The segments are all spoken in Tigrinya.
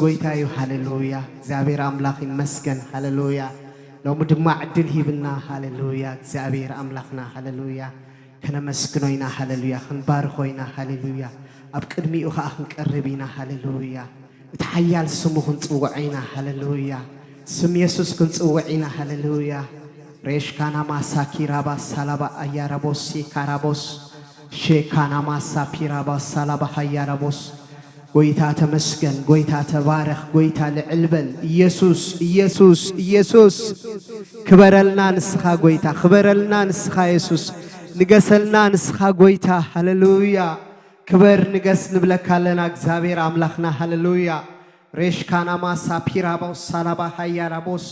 ጎይታ እዩ። ሃሌሉያ። እግዚኣብሔር ኣምላኽ ይመስገን። ሃሌሉያ። ሎሚ ድማ ዕድል ሂብና። ሃሌሉያ። እግዚኣብሔር ኣምላኽና። ሃሌሉያ። ከነመስግኖ ኢና። ሃሌሉያ። ክንባርኾ ኢና። ሃሌሉያ። ኣብ ቅድሚኡ ኸዓ ክንቀርብ ኢና። ሃሌሉያ። እቲ ሓያል ስሙ ክንጽውዖ ኢና። ሃሌሉያ። ስም የሱስ ክንጽውዕ ኢና። ሃሌሉያ። ሬሽካናማ ሳኪራባ ሳላባ ኣያራቦስ ሴካራቦስ ሼካናማ ሳፒራባ ሳላባ ሃያራቦስ። ጎይታ ተመስገን፣ ጎይታ ተባረኽ፣ ጎይታ ልዕል በል። ኢየሱስ፣ ኢየሱስ፣ ኢየሱስ። ክበረልና ንስኻ ጎይታ፣ ክበረልና ንስኻ የሱስ። ንገሰልና ንስኻ ጎይታ። ሃሌሉያ። ክበር ንገስ ንብለካ ኣለና እግዚኣብሔር ኣምላኽና። ሃሌሉያ። ሬሽካናማ ሳፒራቦስ ሳላባ ሃያራቦስ።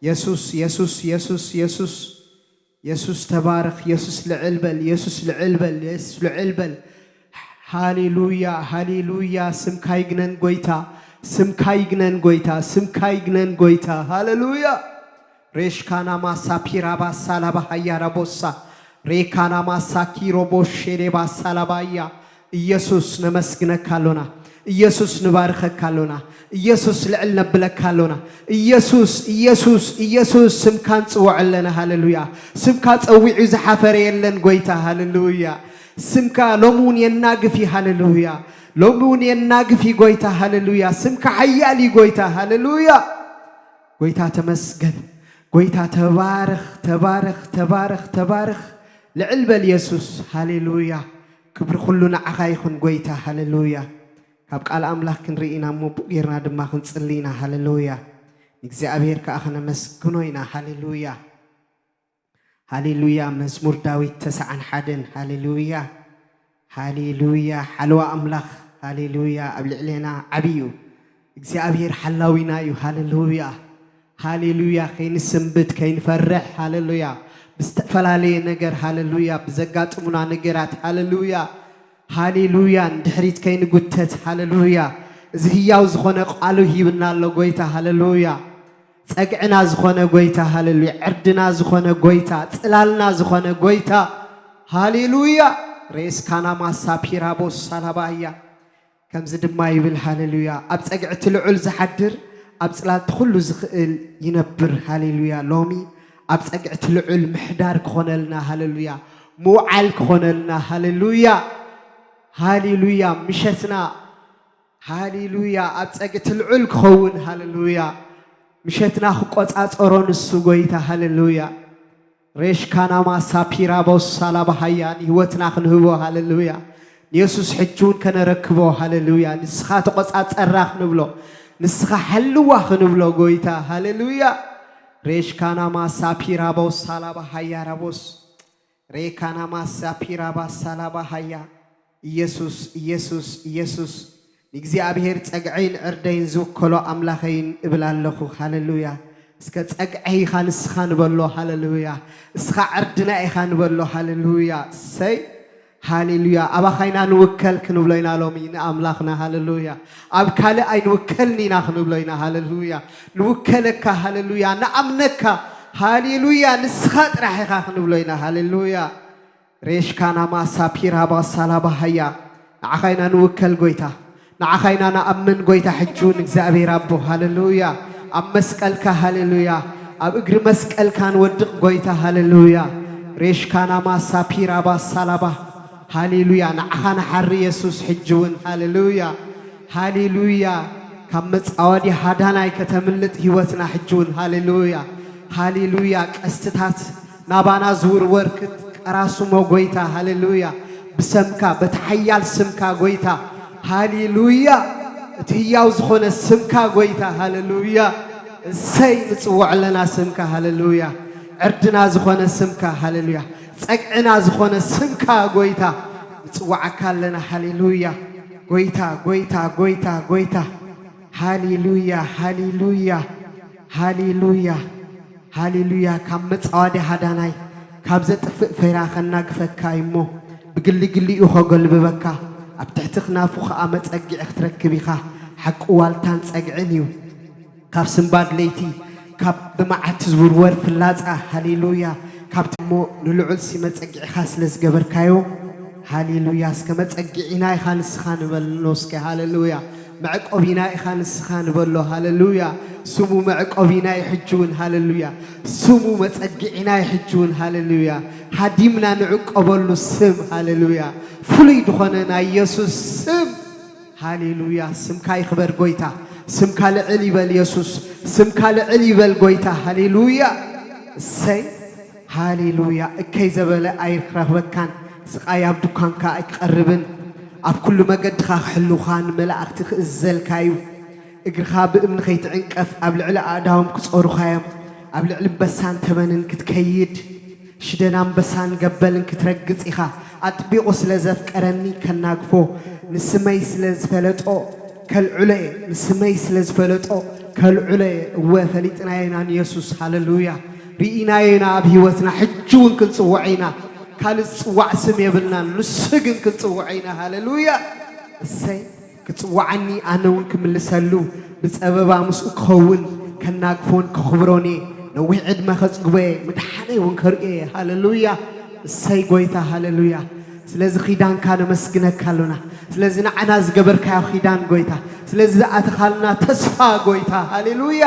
የሱስ፣ የሱስ፣ የሱስ፣ የሱስ። የሱስ ተባረኽ። የሱስ ልዕል በል። የሱስ ልዕል በል። የሱስ ልዕል በል። ሃሌሉያ፣ ሃሌሉያ። ስምካ ይግነን ጎይታ፣ ስምካ ይግነን ጎይታ፣ ስምካ ይግነን ጎይታ። ሃሌሉያ። ሬሽካናማ ሳፒራባ ሳላባ ሃያራቦሳ ሬካናማ ሳኪሮቦ ሼሌባ ሳላባያ። ኢየሱስ ነመስግነካ ኣሎና። ኢየሱስ ንባርኸካ ኣሎና። ኢየሱስ ልዕል ነብለካ ኣሎና። ኢየሱስ፣ ኢየሱስ፣ ኢየሱስ ስምካ ንጽውዖ ኣለና። ሃሌሉያ። ስምካ ጸዊዑ ዝሓፈረ የለን ጎይታ። ሃሌሉያ። ስምካ ሎሚ እውን የናግፍ እዩ። ሃሌሉያ። ሎሚ እውን የናግፍ እዩ ጎይታ። ሃሌሉያ። ስምካ ሓያል እዩ ጎይታ። ሃሌሉያ። ጎይታ ተመስገን። ጎይታ ተባረኽ፣ ተባረኽ፣ ተባረኽ፣ ተባረኽ። ልዕል በል የሱስ። ሃሌሉያ። ክብሪ ኩሉ ንዓኻ ይኹን ጎይታ። ሃሌሉያ። ካብ ቃል ኣምላኽ ክንርኢ ኢና እሞ ብኡ ጌርና ድማ ክንጽሊ ኢና። ሃሌሉያ። ንእግዚኣብሔር ከኣ ከነመስግኖ ኢና። ሃሌሉያ። ሃሌሉያ። መዝሙር ዳዊት ተስዓን ሓደን። ሃሌሉያ። ሃሌሉያ። ሓለዋ ኣምላኽ። ሃሌሉያ። ኣብ ልዕሌና ዓብዪ እዩ። እግዚኣብሔር ሓላዊና እዩ። ሃሌሉያ። ሃሌሉያ። ከይንስንብድ፣ ከይንፈርሕ። ሃሌሉያ። ብዝተፈላለየ ነገር፣ ሃሌሉያ፣ ብዘጋጥሙና ነገራት፣ ሃሌሉያ፣ ሃሌሉያ፣ ንድሕሪት ከይንጉተት፣ ሃሌሉያ። እዚ ህያው ዝኾነ ቃሉ ሂብና ኣሎ ጎይታ። ሃሌሉያ። ጸግዕና ዝኾነ ጎይታ። ሃሌሉያ። ዕርድና ዝኾነ ጎይታ፣ ጽላልና ዝኾነ ጎይታ። ሃሌሉያ። ሬስካናማ ሳፒራቦስ ሳላባያ። ከምዚ ድማ ይብል። ሃሌሉያ። ኣብ ጸግዒ እቲ ልዑል ዝሓድር፣ ኣብ ጽላል እቲ ኩሉ ዝኽእል ይነብር። ሃሌሉያ። ሎሚ ኣብ ጸግዒ እቲ ልዑል ምሕዳር ክኾነልና። ሃሌሉያ። ምውዓል ክኾነልና። ሃሌሉያ። ሃሌሉያ። ምሸትና፣ ሃሌሉያ፣ ኣብ ጸግዒ እቲ ልዑል ክኸውን። ሃሌሉያ። ምሸትና ክቆጻጸሮ ንሱ ጎይታ። ሃሌሉያ። ሬሽካናማ ሳፒራቦስ ሳላባሃያ ንህይወትና ክንህቦ። ሃሌሉያ። ንየሱስ ሕጂ እውን ከነረክቦ። ሃሌሉያ። ንስኻ ተቆጻጸራ ክንብሎ፣ ንስኻ ሓልዋ ክንብሎ ጎይታ። ሃሌሉያ። ሬሽካናማ ሳፒራቦስ ሳላባሃያ ራቦስ ሬካናማ ሳፒራባ ሳላባሃያ። ኢየሱስ፣ ኢየሱስ፣ ኢየሱስ። ንእግዚኣብሔር ጸግዐይን ዕርደይን ዝውከሎ ኣምላኸይን እብል ኣለኹ። ሃሌሉያ። እስከ ጸግዐይ ኢኻ ንስኻ ንበሎ። ሃሌሉያ። እስኻ ዕርድና ኢኻ ንበሎ። ሃሌሉያ። እሰይ። ሃሌሉያ። ኣባኻ ኢና ንውከል ክንብሎ ኢና ሎሚ ንኣምላኽና። ሃሌሉያ። ኣብ ካልእ ኣይንውከልን ኢና ክንብሎ ኢና። ሃሌሉያ። ንውከለካ። ሃሌሉያ። ንኣምነካ። ሃሌሉያ። ንስኻ ጥራሕ ኢኻ ክንብሎ ኢና። ሃሌሉያ። ሬሽካናማ ሳፒራባ ሳላባሃያ። ንዓኻ ኢና ንውከል ጎይታ። ንዓኻ ኢና ንኣምን ጎይታ። ሕጂ እውን እግዚኣብሔር ኣቦ። ሃሌሉያ። ኣብ መስቀልካ። ሃሌሉያ። ኣብ እግሪ መስቀልካ ንወድቕ ጎይታ። ሃሌሉያ። ሬሽካናማ ሳፒራባ ሳላባ። ሃሌሉያ። ንዓኻ ንሓሪ የሱስ ሕጂ እውን። ሃሌሉያ። ሃሌሉያ። ካብ መጻወዲ ሃዳናይ ከተምልጥ ህይወትና ሕጂ እውን። ሃሌሉያ። ሃሌሉያ። ቀስትታት ናባና ዝውርወር ክትቀራስሞ ጎይታ። ሃሌሉያ። ብሰምካ፣ በቲ ሓያል ስምካ ጎይታ። ሃሌሉያ። እቲ ህያው ዝኾነ ስምካ ጎይታ። ሃሌሉያ። እሰይ ንጽውዖ ኣለና ስምካ። ሃሌሉያ። ዕርድና ዝኾነ ስምካ። ሃሌሉያ። ጸግዕና ዝኾነ ስምካ ጎይታ ንጽውዓካ ኣለና። ሃሌሉያ። ጎይታ፣ ጎይታ፣ ጎይታ፣ ጎይታ። ሃሌሉያ፣ ሃሌሉያ፣ ሃሌሉያ፣ ሃሌሉያ። ካብ መጻወዲ ሃዳናይ፣ ካብ ዘጥፍእ ፈይራ ከናግፈካ እሞ፣ ብግሊ ግሊኡ ከገልብበካ፣ ኣብ ትሕቲ ክናፉ ኸኣ መጸግዒ ክትረክብ ኢኻ። ሓቂ ዋልታን ጸግዕን እዩ። ካብ ስንባድ ለይቲ፣ ካብ ብመዓት ዝውርወር ፍላጻ። ሃሌሉያ። ካብቲ እሞ ንልዑል ሲ መጸግዒኻ ስለ ዝገበርካዮ። ሃሌሉያ። እስከ መጸግዒና ኢኻ ንስኻ ንበሎ እስከ። ሃሌሉያ። መዕቆቢና ኢኻ ንስኻ ንበሎ። ሃሌሉያ። ስሙ መዕቆቢና እዩ ሕጂ እውን። ሃሌሉያ። ስሙ መጸግዒና እዩ ሕጂ እውን። ሃሌሉያ። ሃዲምና ንዕቆበሉ ስም። ሃሌሉያ። ፍሉይ ዝኾነ ናይ ኢየሱስ ስም። ሃሌሉያ። ስምካ ይኽበር ጎይታ። ስምካ ልዕል ይበል ኢየሱስ። ስምካ ልዕል ይበል ጎይታ። ሃሌሉያ። እሰይ። ሃሌሉያ። እከይ ዘበለ ኣይረኽበካን። ስቓይ ኣብ ድኳንካ ኣይክቐርብን። ኣብ ኩሉ መገድኻ ክሕልውኻን መላእኽቲ ክእዘልካ እዩ። እግርኻ ብእምኒ ከይትዕንቀፍ ኣብ ልዕሊ ኣእዳዎም ክጾሩኻ እዮም። ኣብ ልዕሊ ኣንበሳን ተመንን ክትከይድ፣ ሽደን ኣንበሳን ገበልን ክትረግጽ ኢኻ። ኣጥቢቑ ስለ ዘፍቀረኒ ከናግፎ፣ ንስመይ ስለ ዝፈለጦ ከልዕሎ እየ። ንስመይ ስለ ዝፈለጦ ከልዕሎ እየ። እወ፣ ፈሊጥናዮ ኢና ንየሱስ። ሃሌሉያ። ርኢናዮ ኢና ኣብ ህይወትና። ሕጂ እውን ክንጽውዖ ኢና። ካልእ ዝጽዋዕ ስም የብልናን። ንሱ ግን ክንጽውዖ ኢና። ሃሌሉያ። እሰይ። ክጽውዓኒ፣ ኣነ እውን ክምልሰሉ፣ ብጸበባ ምስኡ ክኸውን፣ ከናግፎን ከኽብሮን እየ። ነዊሕ ዕድመ ከጽግቦ እየ፣ ምድሓነይ እውን ከርእዮ እየ። ሃሌሉያ። እሰይ ጎይታ፣ ሃሌሉያ። ስለዚ ኪዳንካ ነመስግነካ ኣሎና። ስለዚ ንዓና ዝገበርካዮ ኪዳን ጎይታ፣ ስለዚ ዝኣተኻልና ተስፋ ጎይታ፣ ሃሌሉያ።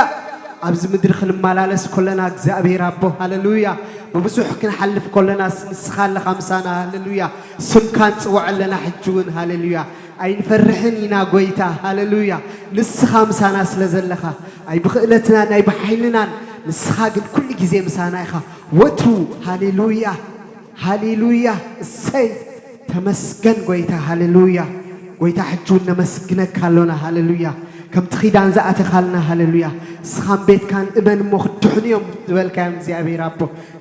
ኣብዚ ምድሪ ክንመላለስ ከለና እግዚኣብሔር ኣቦ፣ ሃሌሉያ። ብብዙሕ ክንሓልፍ ከለና ንስኻ ኣለኻ ምሳና፣ ሃሌሉያ። ስምካ ንጽውዖ ኣለና ሕጂ እውን፣ ሃሌሉያ። ኣይንፈርሕን ኢና ጎይታ፣ ሃሌሉያ። ንስኻ ምሳና ስለ ዘለኻ፣ ኣይብኽእለትናን ኣይብሓይልናን፣ ንስኻ ግን ኩሉ ግዜ ምሳና ኢኻ። ወትሩ፣ ሃሌሉያ፣ ሃሌሉያ። እሰይ፣ ተመስገን ጎይታ፣ ሃሌሉያ። ጎይታ፣ ሕጂ እውን ነመስግነካ ኣሎና፣ ሃሌሉያ። ከምቲ ኪዳን ዝኣተኻልና፣ ሃሌሉያ። ንስኻን ቤትካን እመን እሞ ክድሕኑ እዮም ዝበልካዮም እግዚኣብሔር ኣቦ።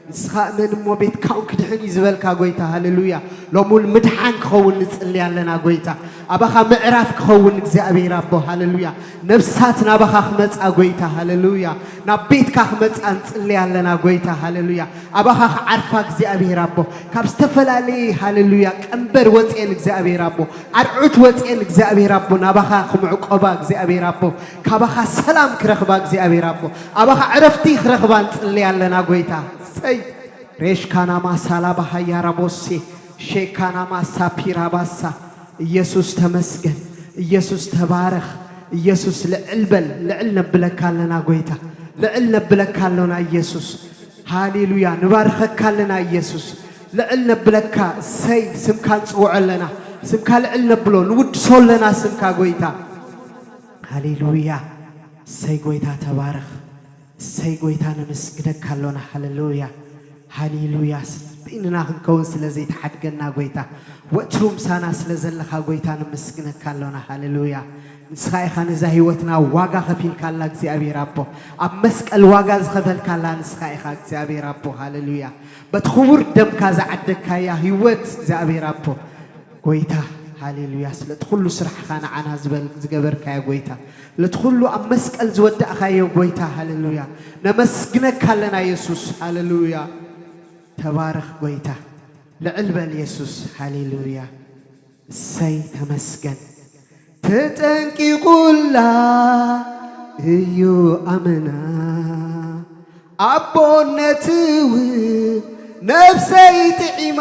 ንስኻ እመን እሞ ቤትካ እውን ክድሕን እዩ ዝበልካ ጎይታ፣ ሃሌሉያ። ሎሚ እውን ምድሓን ክኸውን ንጽሊ ኣለና ጎይታ። ኣባኻ ምዕራፍ ክኸውን እግዚኣብሔር ኣቦ፣ ሃሌሉያ። ነፍሳት ናባኻ ክመጻ ጎይታ፣ ሃሌሉያ። ናብ ቤትካ ክመጻ ንጽሊ ኣለና ጎይታ፣ ሃሌሉያ። ኣባኻ ክዓርፋ እግዚኣብሔር ኣቦ፣ ካብ ዝተፈላለየ፣ ሃሌሉያ፣ ቀንበር ወጽኤን እግዚኣብሔር ኣቦ፣ ኣርዑት ወጽኤን እግዚኣብሔር ኣቦ፣ ናባኻ ክምዕቆባ እግዚኣብሔር ኣቦ፣ ካባኻ ሰላም ክረኽባ እግዚኣብሔር ኣቦ፣ ኣባኻ ዕረፍቲ ክረኽባ ንጽሊ ኣለና ጎይታ። ሰይ ሬሽካናማ ሳላባ ሃያራቦሴ ሼካናማ ሳፒራባሳ። ኢየሱስ ተመስገን። ኢየሱስ ተባረኽ። ኢየሱስ ልዕል በል። ልዕል ነብለካ ኣለና ጎይታ። ልዕል ነብለካ ኣሎና ኢየሱስ። ሃሌሉያ። ንባርኸካ ኣለና ኢየሱስ። ልዕል ነብለካ። እሰይ፣ ስምካ ንጽውዖ ኣለና። ስምካ ልዕል ነብሎ። ንውድሶ ኣለና ስምካ ጎይታ። ሃሌሉያ። እሰይ ጎይታ ተባረኽ። እሰይ ጎይታ ነመስግነካ ኣሎና። ሃሌሉያ። ሃሌሉያ። ስብእንና ክንከውን ስለ ዘይትሓድገና ጎይታ፣ ወትሩ ምሳና ስለ ዘለኻ ጎይታ ነመስግነካ ኣሎና። ሃሌሉያ። ንስኻ ኢኻ ነዛ ህይወትና ዋጋ ከፊልካላ እግዚኣብሔር ኣቦ። ኣብ መስቀል ዋጋ ዝኸፈልካላ ንስኻ ኢኻ እግዚኣብሔር ኣቦ። ሃሌሉያ። በቲ ክቡር ደምካ ዝዓደግካያ ህይወት እግዚኣብሔር ኣቦ። ጎይታ፣ ሃሌሉያ። ስለቲ ኩሉ ስራሕኻ ንዓና ዝበል-፣ ዝገበርካዮ ጎይታ፣ ለቲ ኩሉ ኣብ መስቀል ዝወዳእካዮ ጎይታ፣ ሃሌሉያ። ነመስግነካ ኣለና የሱስ፣ ሃሌሉያ። ተባረኽ ጎይታ። ልዕል በል የሱስ፣ ሃሌሉያ። እሰይ ተመስገን። ተጠንቂቁላ እዩ ኣመና፣ ኣቦነትው ነፍሰይ ጥዒማ።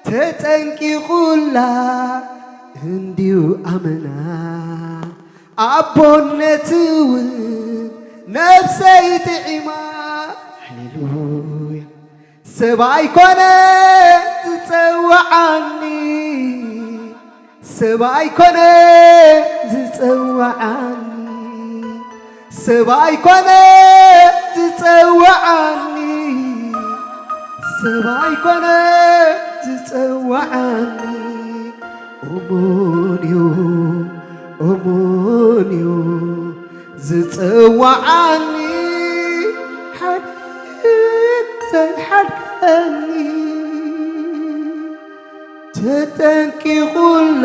ተጠንቂቁላ እንዲዩ ኣመና፣ ኣቦነትው ነፍሰይ ጥዒማ። ሃሌሉያ። ሰብ ኣይኮነ ዝጸውዓኒ፣ ሰብ ኣይኮነ ዝጸውዓኒ፣ ሰብ ኣይኮነ ዝጸውዓኒ፣ ሰብ ኣይኮነ ዝጸውዓኒ። እሙን እዩ፣ እሙን እዩ ዝጸውዓኒ፣ ሓዲግ ዘይሓድገኒ። ተጠንቂቑላ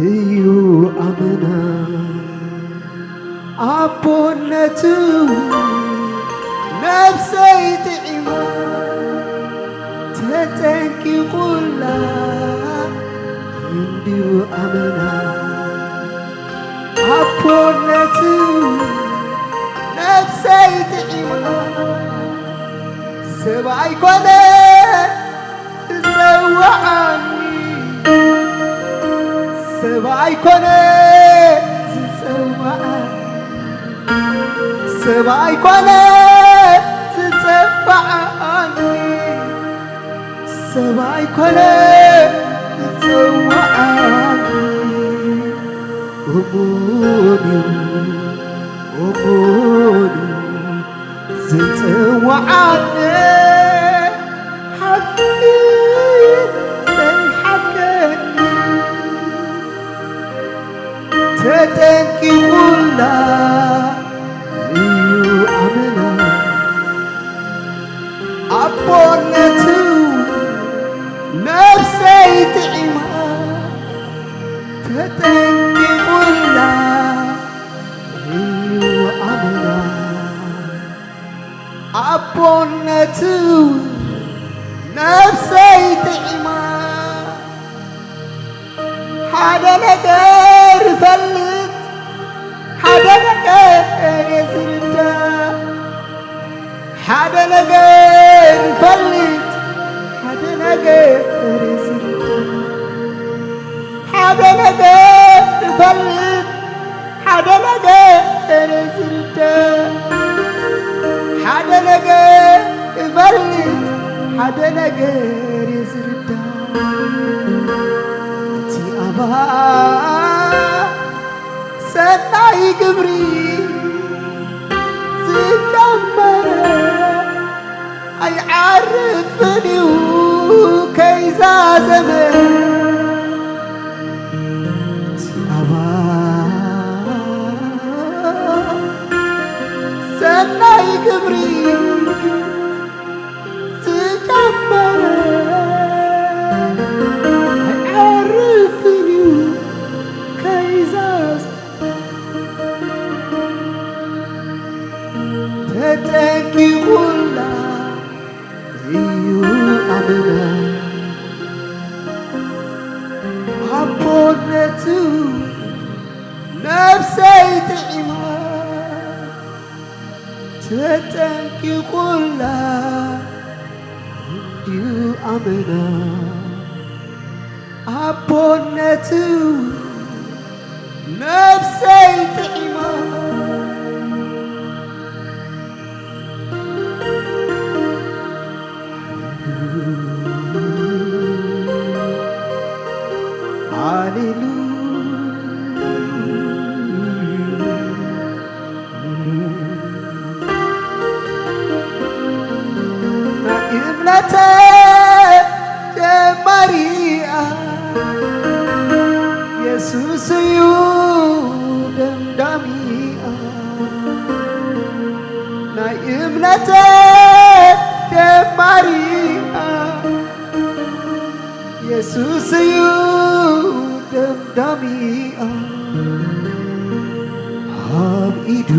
እዩ ኣመና፣ ኣቦነቱ ነፍሰይ ጥዒማ። ተጠንቂቑላ እንዲዩ ኣመና፣ ኣቦነቱ ነፍሰይ ጥዒማ። ሰብ ኣይኮነ ዝጸውዓኒ፣ ሰብ ሰብ ኣይኮነ ዝጸውዓኒ፣ ሰብ ኣይኮነ ዝጸውዓኒ፣ ሰብ ኣይኮነ ዝጸውዓኒ። እሙን እዩ፣ እሙን እዩ ዝጸውዓኒ፣ ሓቂ ዘይሓልቀኒ። ተጠንቂቑላ እዩ ኣመና፣ ኣቦነቱ ነፍሰይ ጥዒማ። ተጠንቂቑላ እዩ ኣመና፣ ኣቦነቱ ነፍሰይ ጥዒማ። ሓደ ነገር እፈልጥ፣ ሓደ ነገር እየ ዝርዳእ። ሓደ ነገር እፈልጥ፣ ሓደ ነገር እየ ዝርዳእ። ሓደ ነገር እፈልጥ፣ ሓደ ነገር እየ ዝርዳእ። ሓደ ነገር እፈልጥ፣ ሓደ ነገር እየ ዝርዳእ። እቲ ኣባ ሰናይ ግብሪ ዝጀመረ ኣይዓርፍን እዩ ከይዛዘመ። እቲ ኣባ ሰናይ ግብሪ ዝጀመረ ኣይዓርፍን እዩ ከይዛዘመ። ተጠንቂቑላ እዩ ኣመና፣ ኣቦነቱ ነፍሰይ ጥዒማ። ተጠንቂቑላ እንድዩ ኣመና፣ ኣቦነቱ ነፍሰይ ጥዒማ። ሃሌሉያ። ናይ እምነተይ ጀማሪኣ የሱስ እዩ ደምዳሚኣ። ናይ እምነተይ ጀማሪኣ የሱስ እዩ ደምዳሚኣ። ኣብ ኢዱ፣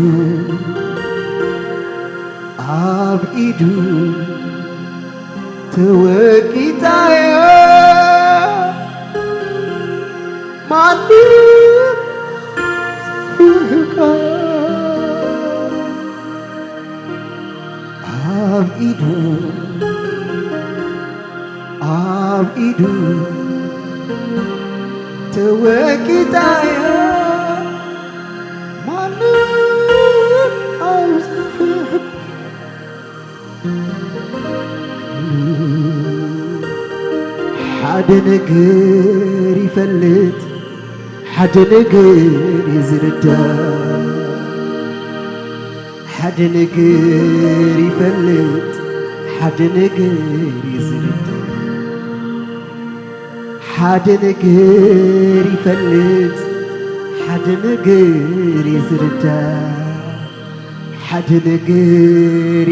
ኣብ ኢዱ ተወቂጣ እያ፣ ማንም ዝፍቃ። ኣብ ኢዱ፣ ኣብ ኢዱ ተወቂጣ እያ፣ ማንም ኣብ ዝፍቅ። ሓደ ነገር ይፈልጥ፣ ሓደ ነገር ይዝርዳ። ሓደ ነገር ይፈልጥ፣ ሓደ ነገር ይዝርዳ። ሓደ ነገር ይፈልጥ፣ ሓደ ነገር ይዝርዳ። ሓደ ነገር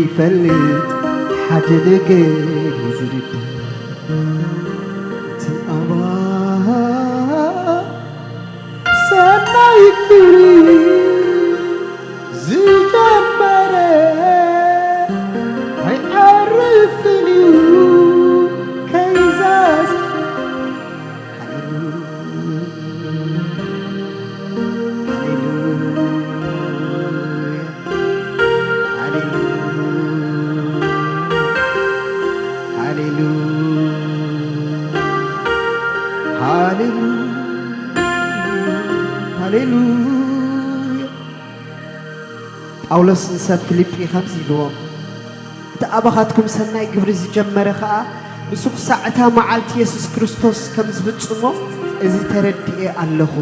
ይፈልጥ፣ ሓደ ነገር ይዝርዳ። እቲ ኣባ ሰናይ ግብሪ ዝጀመረ ኣይዓርፍን እዩ ከይዛዝ። ሃሌሉያ፣ ሃሌሉያ፣ ሃሌሉያ። ጳውሎስ ንሰብ ፊልጲ ከምዚ ኢልዎም፣ እቲ ኣባኻትኩም ሰናይ ግብሪ ዝጀመረ ኸኣ ንሱ ክሳዕ እታ መዓልቲ የሱስ ክርስቶስ ከም ዝፍጽሞ እዚ ተረዲኤ ኣለኹ።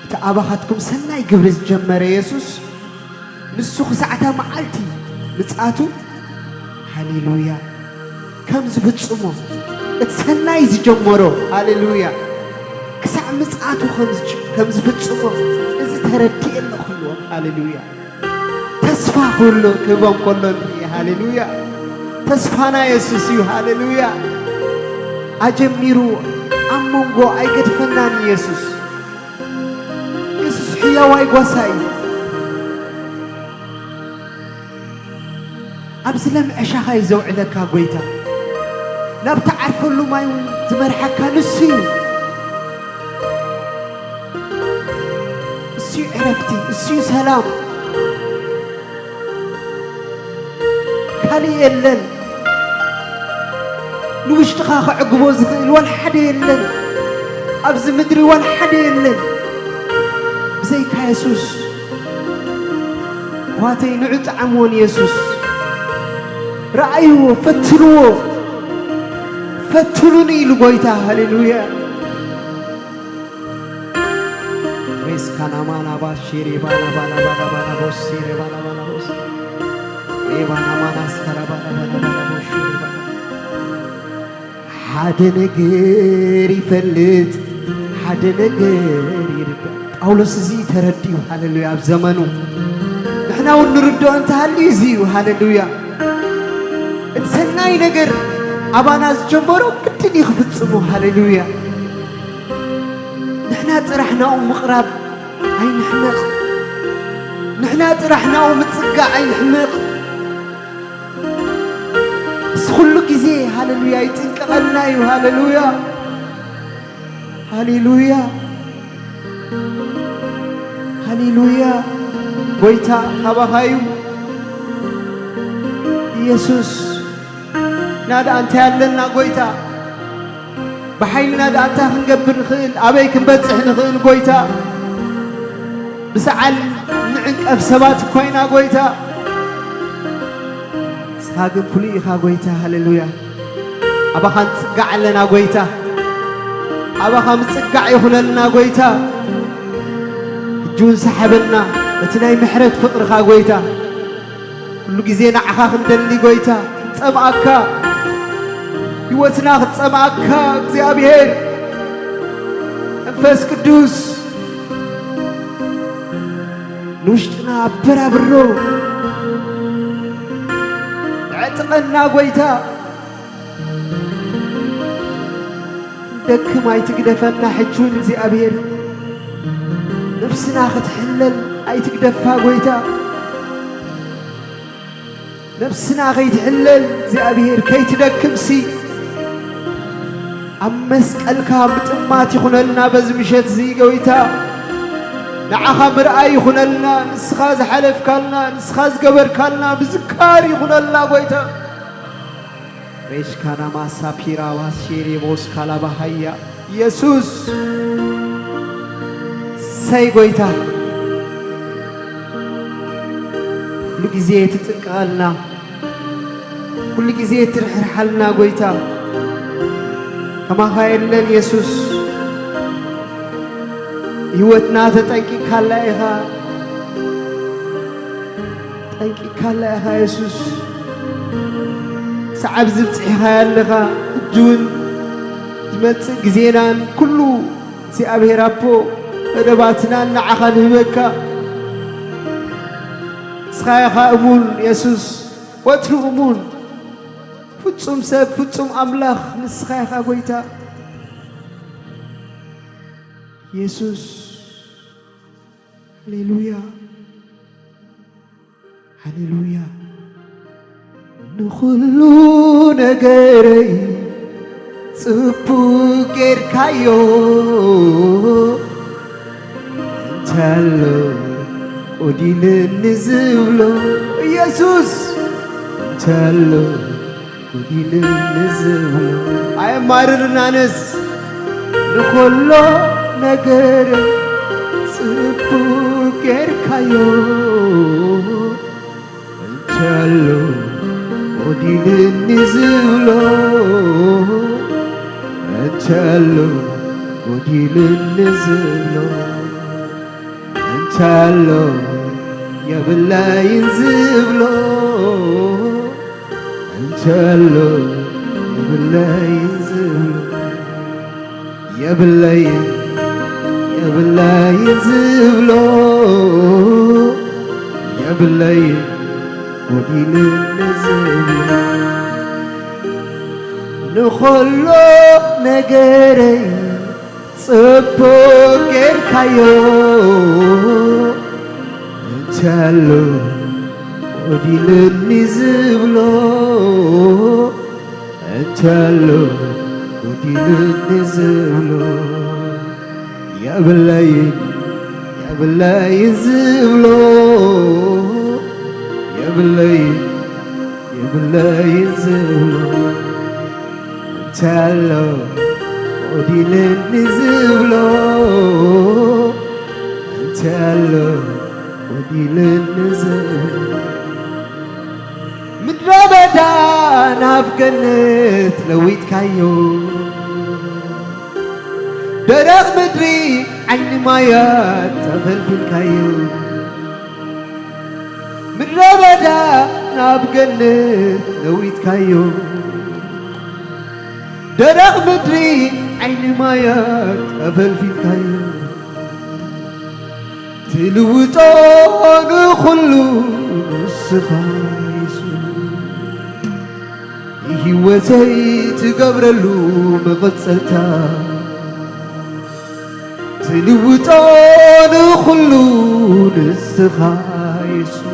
እቲ ኣባኻትኩም ሰናይ ግብሪ ዝጀመረ የሱስ ንሱ ክሳዕ እታ መዓልቲ ምጽኣቱ፣ ሃሌሉያ፣ ከም ዝፍጽሞ፣ እቲ ሰናይ ዝጀመሮ፣ ሃሌሉያ፣ ክሳዕ ምጽኣቱ ከም ዝጅ-፣ ከም ዝፍጽሞ እዚ ተረዲኤ ኣለኹ ኢልዎም። ሃሌሉያ። ተስፋ ኩሉ ክህቦም ከሎ ንርኢ። ሃሌሉያ። ተስፋና የሱስ እዩ። ሃሌሉያ። ኣጀሚሩ ኣብ መንጎ ኣይገድፈናን የሱስ። የሱስ ሕያዋይ ጓሳ እዩ። ኣብዚ ለም ዕሻኻ እዩ ዘውዕለካ ጎይታ። ናብ ትዓርፈሉ ማይ እውን ዝመርሓካ ንሱ እዩ። እሱ እዩ ዕረፍቲ፣ እሱ እዩ ሰላም። ካልእ የለን። ንውሽጥኻ ከዕግቦ ዝኽእል ዋላ ሓደ የለን። ኣብዚ ምድሪ ዋላ ሓደ የለን። ብዘይካ የሱስ፣ ኣሕዋተይ፣ ንዑ ጥዓምዎ ንየሱስ። ረኣይዎ፣ ፈትንዎ። ፈትኑኒ ኢሉ ጎይታ። ሃሌሉያ። ሬስካናማናባሼሬ ባላባላባላባቦሴሬ ባላባላቦስ ሬባናማናስካራባላባላባላቦሼሬ ባላ ሓደ ነገር ይፈልጥ፣ ሓደ ነገር ይርዳእ። ጳውሎስ እዚ ተረዲኡ፣ ሃሌሉያ፣ ኣብ ዘመኑ ንሕና እውን ንርድኦ እንተሃልዩ እዚ እዩ። ሃሌሉያ። እቲ ሰናይ ነገር ኣባና ዝጀመሮ ግድን እዩ ክፍጽሞ። ሃሌሉያ። ንሕና ጥራሕ ናኡ ምቕራብ ኣይንሕመቕ። ንሕና ጥራሕ ናኡ ምጽጋዕ ኣይንሕመቕ። እዚ ኩሉ ግዜ፣ ሃሌሉያ፣ ይጥንቀቐልና እዩ። ሃሌሉያ፣ ሃሌሉያ፣ ሃሌሉያ። ጎይታ ካባኻ እዩ። ኢየሱስ፣ ንሕና ደኣ እንታይ ኣለና ጎይታ? ብሓይልና ደኣ እንታይ ክንገብር ንኽእል? ኣበይ ክንበጽሕ ንኽእል ጎይታ? ብሰዓል ንዕንቀፍ ሰባት እኮ ኢና ጎይታ። ንስኻ ግን ፍሉይ ኢኻ ጎይታ። ሃሌሉያ። ኣባኻ ንጽጋዕ ኣለና ጎይታ። ኣባኻ ምጽጋዕ ይኹነልና ጎይታ። ሕጂ እውን ሰሓበና በቲ ናይ ምሕረት ፍቕርኻ ጎይታ። ኩሉ ግዜ ንዓኻ ክንደሊ ጎይታ፣ ክንጸምኣካ፣ ህይወትና ክትጸምኣካ እግዚኣብሔር መንፈስ ቅዱስ ንውሽጥና ኣበራብሮ፣ ዕጥቐና ጎይታ። ክንደክም ኣይትግደፈና። ሕጂ እውን እግዚኣብሔር ነብስና ክትሕለል ኣይትግደፋ ጎይታ። ነብስና ከይትሕለል እግዚኣብሔር ከይትደክምሲ ኣብ መስቀልካ ምጥማት ይኹነልና በዚ ምሸት እዚ ጎይታ። ንዓኻ ምርኣይ ይኹነልና። ንስኻ ዝሓለፍካልና፣ ንስኻ ዝገበርካልና ምዝካር ይኹነልና ጎይታ። ሬሽካና ማሳ ፒራ ዋስ ሼሬ ቦስ ካላባሃያ ኢየሱስ ሰይ ጎይታ። ኩሉ ግዜ ትጥንቀቐልና፣ ኩሉ ግዜ ትርሕርሓልና ጎይታ። ከማኻ የለን ኢየሱስ። ህይወትና ተጠንቂቕካላ ኢኻ። ጠንቂቕካላ ኢኻ የሱስ። ክሳዕ ኣብዚ ብጽሒኻ ኣለኻ። ሕጂ እውን ዝመጽእ ግዜናን ኩሉ እግዚኣብሔር ኣቦ መደባትናን ንዓኻ ንህበካ። ንስኻ ኢኻ እሙን የሱስ፣ ወትሩ እሙን። ፍጹም ሰብ፣ ፍጹም ኣምላኽ ንስኻ ኢኻ ጎይታ የሱስ። ሃሌሉያ፣ ሃሌሉያ። ንኹሉ ነገረይ ጽቡቕ ጌርካዮ፣ እንተሎ ጎዲልኒ ዝብሎ ኢየሱስ፣ እንተሎ ጎዲልኒ ዝብሎ ኣየማርርናንስ፣ ንኹሎ ነገር ጽቡቕ ጌርካዮ። ዝብሎ እንተሎ ጎዲልኒ ዝብሎ እንተሎ የብለይን ዝብሎ እንተሎ የብለይን ዝብሎ የብለይን የብለይን ዝብሎ የብለይን ጎዲልኒ ዝብሎ ንኸሎ ነገረይ ጽቡቕ ጌርካዮ እንተሎ ጎዲልኒ ዝብሎ እንተሎ ጎዲልኒ ዝብሎ የብለይን የብለይን ዝብሎ የብለይን የብለይን ዝብሎ እንተሎ ጎዲልኒ ዝብሎ እንተሎ ጎዲልኒ ዝብሎ ምድረ በዳ ናብ ገነት ለዊጥካዮ ደረቕ ምድሪ ዓይኒ ማያት ተፈልፊልካዮ ምድረ በዳ ናብ ገነት ለዊጥካዮ ደረቕ ምድሪ ዓይኒ ማያት ተፈልፊልካዮ ትልውጦ ንኹሉ ንስኻ የሱስ ንህይወተይ ትገብረሉ መቐጸልታ ትልውጦ ንኹሉ ንስኻ የሱስ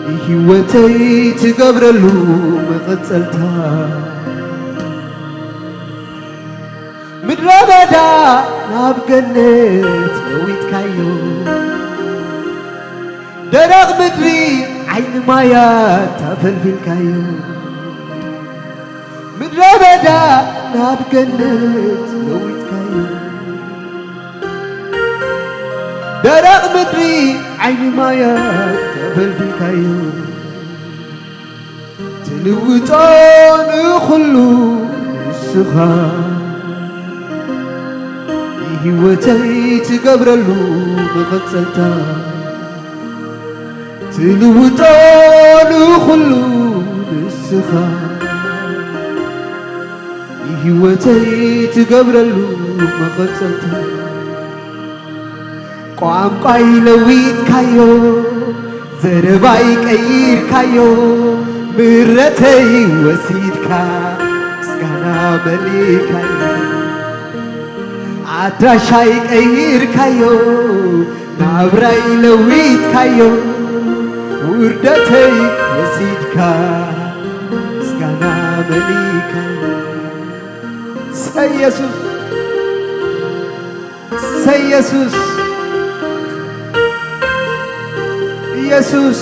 ንህይወተይ ትገብረሉ መቐጸልታ ምድረ በዳ ናብ ገነት ለዊጥካዮ ደረቕ ምድሪ ዓይኒ ማያት ተፈልፊልካዮ ምድረ በዳ ናብ ገነት ለዊጥካዮ ደረቕ ምድሪ ዓይኒ ማያት ተፈልፊልካዮ ትልውጦ ንኹሉ ንስኻ ንህይወተይ ትገብረሉ መቐጸልታ ትልውጦ ንኹሉ ንስኻ ንህይወተይ ትገብረሉ መቐጸልታ ቋንቋይ ለዊጥካዮ ዘረባይ ቀይርካዮ ምረተይ ወሲድካ ምስጋና መሊእካዮ ኣድራሻይ ቀይርካዮ ናብራይ ለዊጥካዮ ውርደተይ ወሲድካ ምስጋና መሊእካዮ ሰይ የሱስ ሰይ የሱስ ኢየሱስ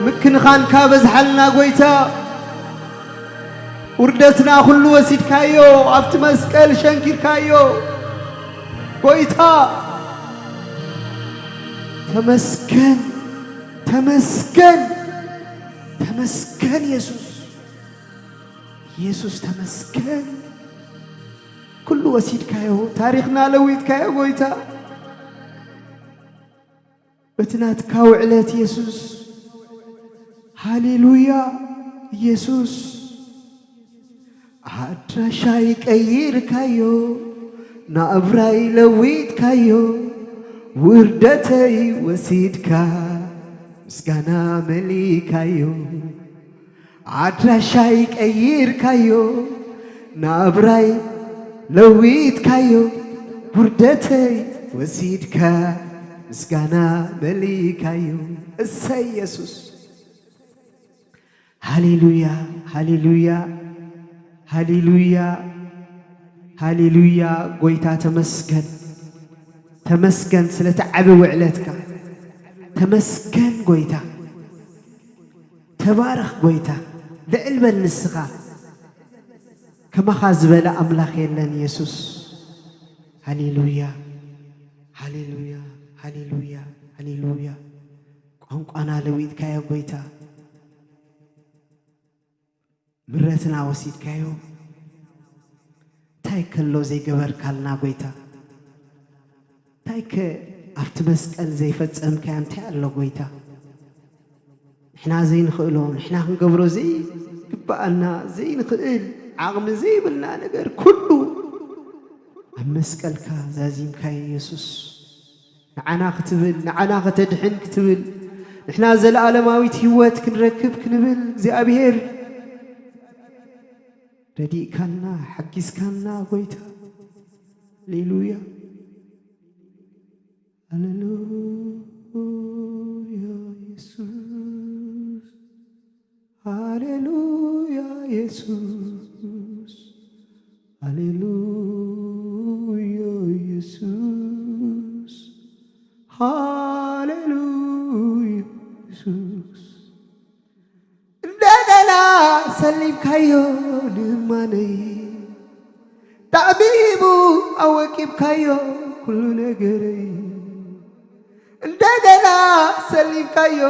ምክንኻንካ በዝሓልና ጎይታ ውርደትና ኩሉ ወሲድካዮ ኣብቲ መስቀል ሸንኪርካዮ ጎይታ ተመስገን ተመስገን ተመስገን የሱስ የሱስ ተመስገን ኩሉ ወሲድካዮ ታሪኽና ለዊጥካዮ ጎይታ በቲ ናትካ ውዕለት የሱስ ሃሌሉያ የሱስ ኣድራሻይ ቀይርካዮ ናብራይ ለዊጥካዮ ውርደተይ ወሲድካ ምስጋና መሊካዮ ኣድራሻይ ቀይርካዮ ናብራይ ለዊጥካዮ ውርደተይ ወሲድካ ምስጋና መሊካዮ እሰይ የሱስ ሃሌሉያ ሃሌሉያ ሃሌሉያ ሃሌሉያ ጎይታ ተመስገን ተመስገን ስለቲ ዓቢ ውዕለትካ ተመስገን ጎይታ ተባረኽ ጎይታ ልዕል በል ንስኻ ከማኻ ዝበለ ኣምላኽ የለን የሱስ ሃሌሉያ ሃሌሉያ ሃሌሉያ ሃሌሉያ ቋንቋና ለዊጥካዮ ጎይታ፣ ምረትና ወሲድካዮ። እንታይ ከሎ ዘይገበርካልና ጎይታ? እንታይ ከ ኣብቲ መስቀል ዘይፈጸምካዮ እንታይ ኣሎ ጎይታ? ንሕና ዘይንኽእሎ፣ ንሕና ክንገብሮ ዘይግብኣና፣ ዘይንኽእል፣ ዓቕሚ ዘይብልና ነገር ኩሉ ኣብ መስቀልካ ዛዚምካዮ የሱስ። ንዓና ክትብል፣ ንዓና ከተድሕን ክትብል፣ ንሕና ዘለኣለማዊት ህይወት ክንረክብ ክንብል እግዚኣብሔር ረዲእካና፣ ሓጊዝካና ጎይታ። ሃሌሉያ። ሃሌሉያ የሱስ። ሃሌሉያ የሱስ። ሃሌሉያ የሱስ። ሃሌሉያ የሱስ። እንደገና ሰሊምካዮ ንእማነይ፣ ጣዕሚ ሂቡ ኣወቂብካዮ ኩሉ ነገረይ። እንደገና ሰሊምካዮ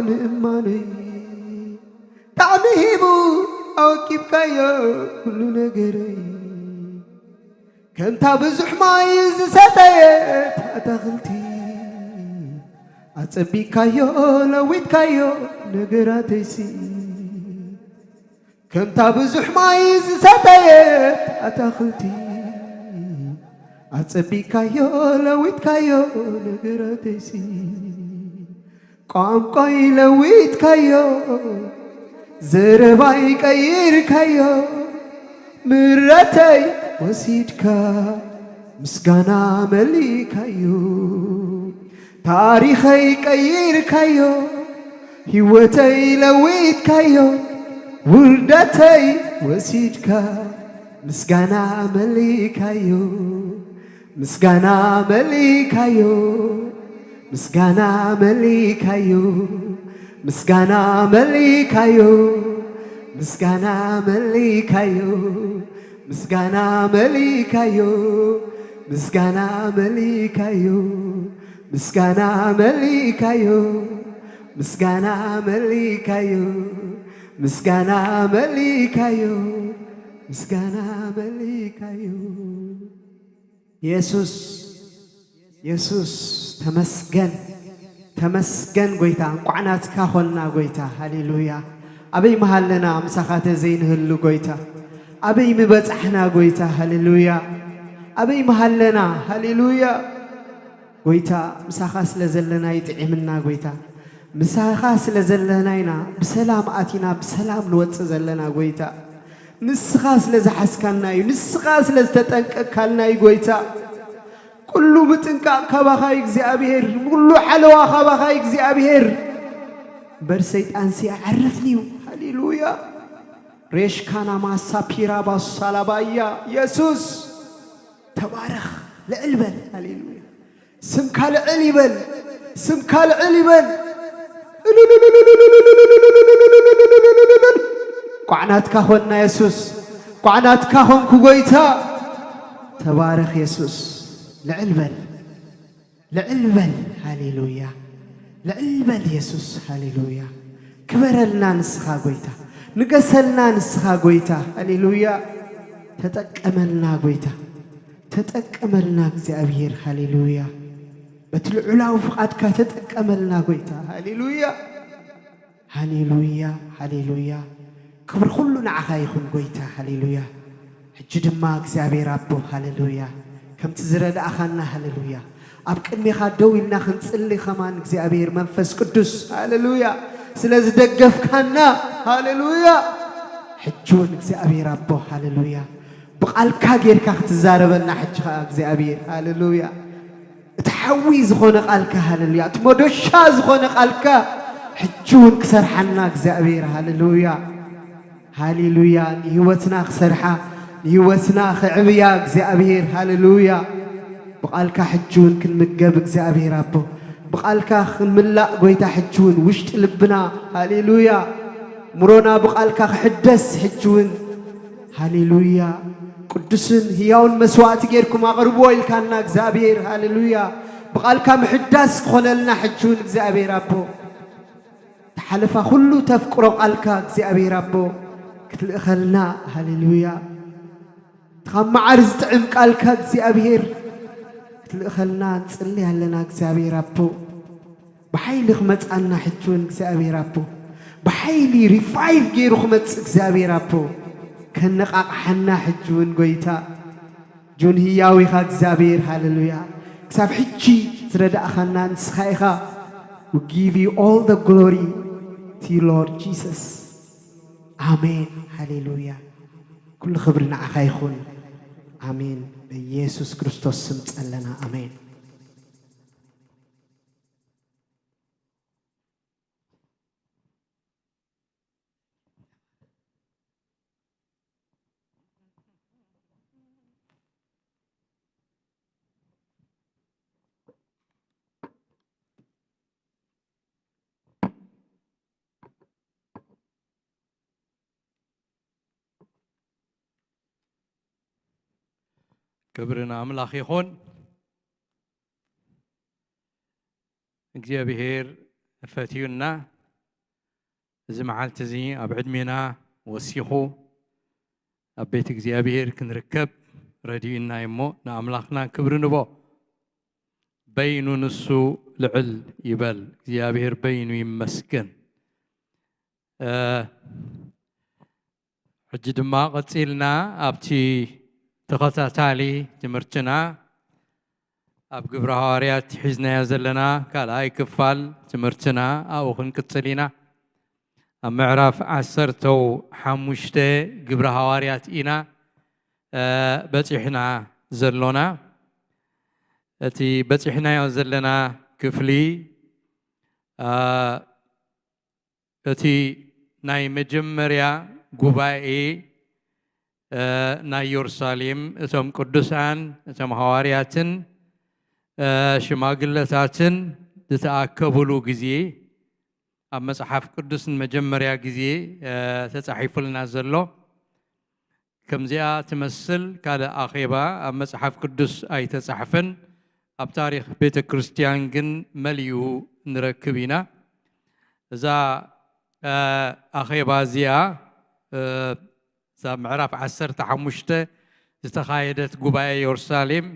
ንእማነይ፣ ጣዕሚ ሂቡ ኣወቂብካዮ ኩሉ ነገረይ። ከምታ ብዙሕ ማይ ዝሰተየት ኣታኽልቲ፣ ኣጸቢካዮ፣ ለዊጥካዮ ነገራተይሲ። ከምታ ብዙሕ ማይ ዝሰተየት ኣታኽልቲ፣ ኣጸቢካዮ፣ ለዊጥካዮ ነገራተይሲ። ቋንቋይ ለዊጥካዮ፣ ዘረባይ ቀይርካዮ፣ ምረተይ ወሲድካ ምስጋና መሊእካዮ። ታሪኸይ ቀይርካዮ፣ ህይወተይ ለዊጥካዮ፣ ውርደተይ ወሲድካ ምስጋና መሊእካዮ። ምስጋና መሊእካዮ፣ ምስጋና መሊእካዮ፣ ምስጋና መሊእካዮ፣ ምስጋና መሊእካዮ፣ ምስጋና መሊእካዮ፣ ምስጋና መሊእካዮ፣ ምስጋና መሊእካዮ፣ ምስጋና መሊእካዮ፣ ምስጋና መሊእካዮ፣ ምስጋና መሊእካዮ። የሱስ፣ የሱስ፣ ተመስገን፣ ተመስገን ጎይታ። እንቋዕ ናትካ ኾንና ጎይታ። ሃሌሉያ። ኣበይ መሃለና ምሳኻ ተዘይንህሉ ጎይታ? ኣበይ ምበጻሕና ጎይታ? ሃሌሉያ። ኣበይ መሃለና? ሃሌሉያ። ጎይታ፣ ምሳኻ ስለ ዘለና ይጥዒምና ጎይታ። ምሳኻ ስለ ዘለና ኢና ብሰላም ኣቲና ብሰላም ንወጽእ ዘለና ጎይታ። ንስኻ ስለ ዝሓዝካና እዩ፣ ንስኻ ስለ ዝተጠንቀቅካልና እዩ ጎይታ። ኩሉ ምጥንቃቕ ካባኻ እዩ እግዚኣብሔር፣ ኩሉ ሓለዋ ካባኻ እዩ እግዚኣብሔር። እምበር ሰይጣንሲ ኣይዓርፍን እዩ። ሃሌሉያ። ሬሽካና ማሳ ፒራ ባሳላባያ። የሱስ ተባረኽ፣ ልዕል በል። ሃሌሉያ። ስምካ ልዕል ይበል፣ ስምካ ልዕል ይበል። ቋዕናትካ ኾንና የሱስ፣ ቋዕናትካ ኾንኩ ጎይታ። ተባረኽ የሱስ፣ ልዕል በል፣ ልዕል በል። ሃሌሉያ። ልዕል በል የሱስ፣ ሃሌሉያ። ክበረልና ንስኻ ጎይታ፣ ንገሰልና ንስኻ ጎይታ። ሃሌሉያ። ተጠቀመልና ጎይታ፣ ተጠቀመልና እግዚኣብሔር። ሃሌሉያ። በቲ ልዑላዊ ፍቓድካ ተጠቀመልና ጎይታ። ሃሌሉያ፣ ሃሌሉያ፣ ሃሌሉያ። ክብሪ ኩሉ ንዓኻ ይኹን ጎይታ። ሃሌሉያ። ሕጂ ድማ እግዚኣብሔር ኣቦ፣ ሃሌሉያ፣ ከምቲ ዝረዳእኻና፣ ሃሌሉያ፣ ኣብ ቅድሜኻ ደው ኢልና ክንጽሊ ከማን እግዚኣብሔር መንፈስ ቅዱስ፣ ሃሌሉያ፣ ስለ ዝደገፍካና፣ ሃሌሉያ። ሕጂ እውን እግዚኣብሔር ኣቦ፣ ሃሌሉያ፣ ብቓልካ ጌርካ ክትዛረበና ሕጂ ኸዓ እግዚኣብሔር፣ ሃሌሉያ። እቲ ሓዊ ዝኾነ ቃልካ፣ ሃሌሉያ፣ እቲ መዶሻ ዝኾነ ቃልካ ሕጂ እውን ክሰርሓና እግዚኣብሔር፣ ሃሌሉያ፣ ሃሌሉያ። ንህይወትና ክሰርሓ፣ ንህይወትና ክዕብያ እግዚኣብሔር፣ ሃሌሉያ። ብቓልካ ሕጂ እውን ክንምገብ እግዚኣብሔር ኣቦ፣ ብቓልካ ክንምላእ ጎይታ፣ ሕጂ እውን ውሽጢ ልብና፣ ሃሌሉያ፣ እምሮና ብቓልካ ክሕደስ ሕጂ እውን፣ ሃሌሉያ። ቅዱስን ህያውን መስዋዕቲ ጌርኩም ኣቕርብዎ ኢልካና እግዚኣብሔር፣ ሃሌሉያ። ብቓልካ ምሕዳስ ክኾነልና ሕጂ እውን እግዚኣብሔር ኣቦ፣ ሓለፋ ኩሉ ተፍቅሮ ቃልካ እግዚኣብሔር ኣቦ ክትልእኸልና። ሃሌሉያ። ካብ መዓር ዝጥዕም ቃልካ እግዚኣብሔር ክትልእኸልና ንጽሊ ኣለና። እግዚኣብሔር ኣቦ ብሓይሊ ክመጻና ሕጂ እውን እግዚኣብሔር ኣቦ ብሓይሊ ሪቫይቭ ገይሩ ክመጽእ እግዚኣብሔር ኣቦ ከነቃቕሓና ሕጂ እውን ጎይታ ጁን ህያው ኢኻ እግዚኣብሔር። ሃሌሉያ። ክሳብ ሕጂ ዝረዳእኻና ንስኻ ኢኻ። We give you all the glory to you, Lord Jesus. ኣሜን። ሃሌሉያ። ኩሉ ክብሪ ንዓኻ ይኹን። ኣሜን። በኢየሱስ ክርስቶስ ስም ጸለና። ኣሜን። ክብሪ ንኣምላኽ ይኹን። እግዚኣብሔር ፈትዩና፣ እዚ መዓልቲ እዚ ኣብ ዕድሜና ወሲኹ ኣብ ቤት እግዚኣብሔር ክንርከብ ረድዩና እሞ፣ ንኣምላኽና ክብሪ ንቦ። በይኑ ንሱ ልዕል ይበል። እግዚኣብሔር በይኑ ይመስገን። እ፣ ሕጂ ድማ ቀጺልና ኣብቲ ተኸታታሊ ትምህርትና ኣብ ግብረ ሃዋርያት ሒዝናዮ ዘለና ካልኣይ ክፋል ትምህርትና ኣብኡ ክንቅጽል ኢና። ኣብ ምዕራፍ ዓሰርተው ሓሙሽተ ግብረ ሃዋርያት ኢና፣ እ፣ በጺሕና ዘሎና። እቲ በጺሕናዮ ዘለና ክፍሊ፣ እ፣ እቲ ናይ መጀመርያ ጉባኤ፣ እ፣ ናይ የሩሳሌም፣ እቶም ቅዱሳን፣ እቶም ሃዋርያትን፣ እ፣ ሽማግለታትን ዝተኣከቡሉ ግዜ፣ ኣብ መጽሓፍ ቅዱስ ንመጀመርያ ግዜ፣ እ፣ ተጻሒፉልና ዘሎ። ከምዚኣ ትመስል ካልእ ኣኼባ ኣብ መጽሓፍ ቅዱስ ኣይተጻሕፈን። ኣብ ታሪኽ ቤተ ክርስቲያን ግን መሊኡ ንረክብ ኢና። እዛ፣ እ፣ ኣኼባ እዚኣ፣ እ፣ እዛ ምዕራፍ ዓሰርተ ሓሙሽተ ዝተኻየደት ጉባኤ የሩሳሌም፣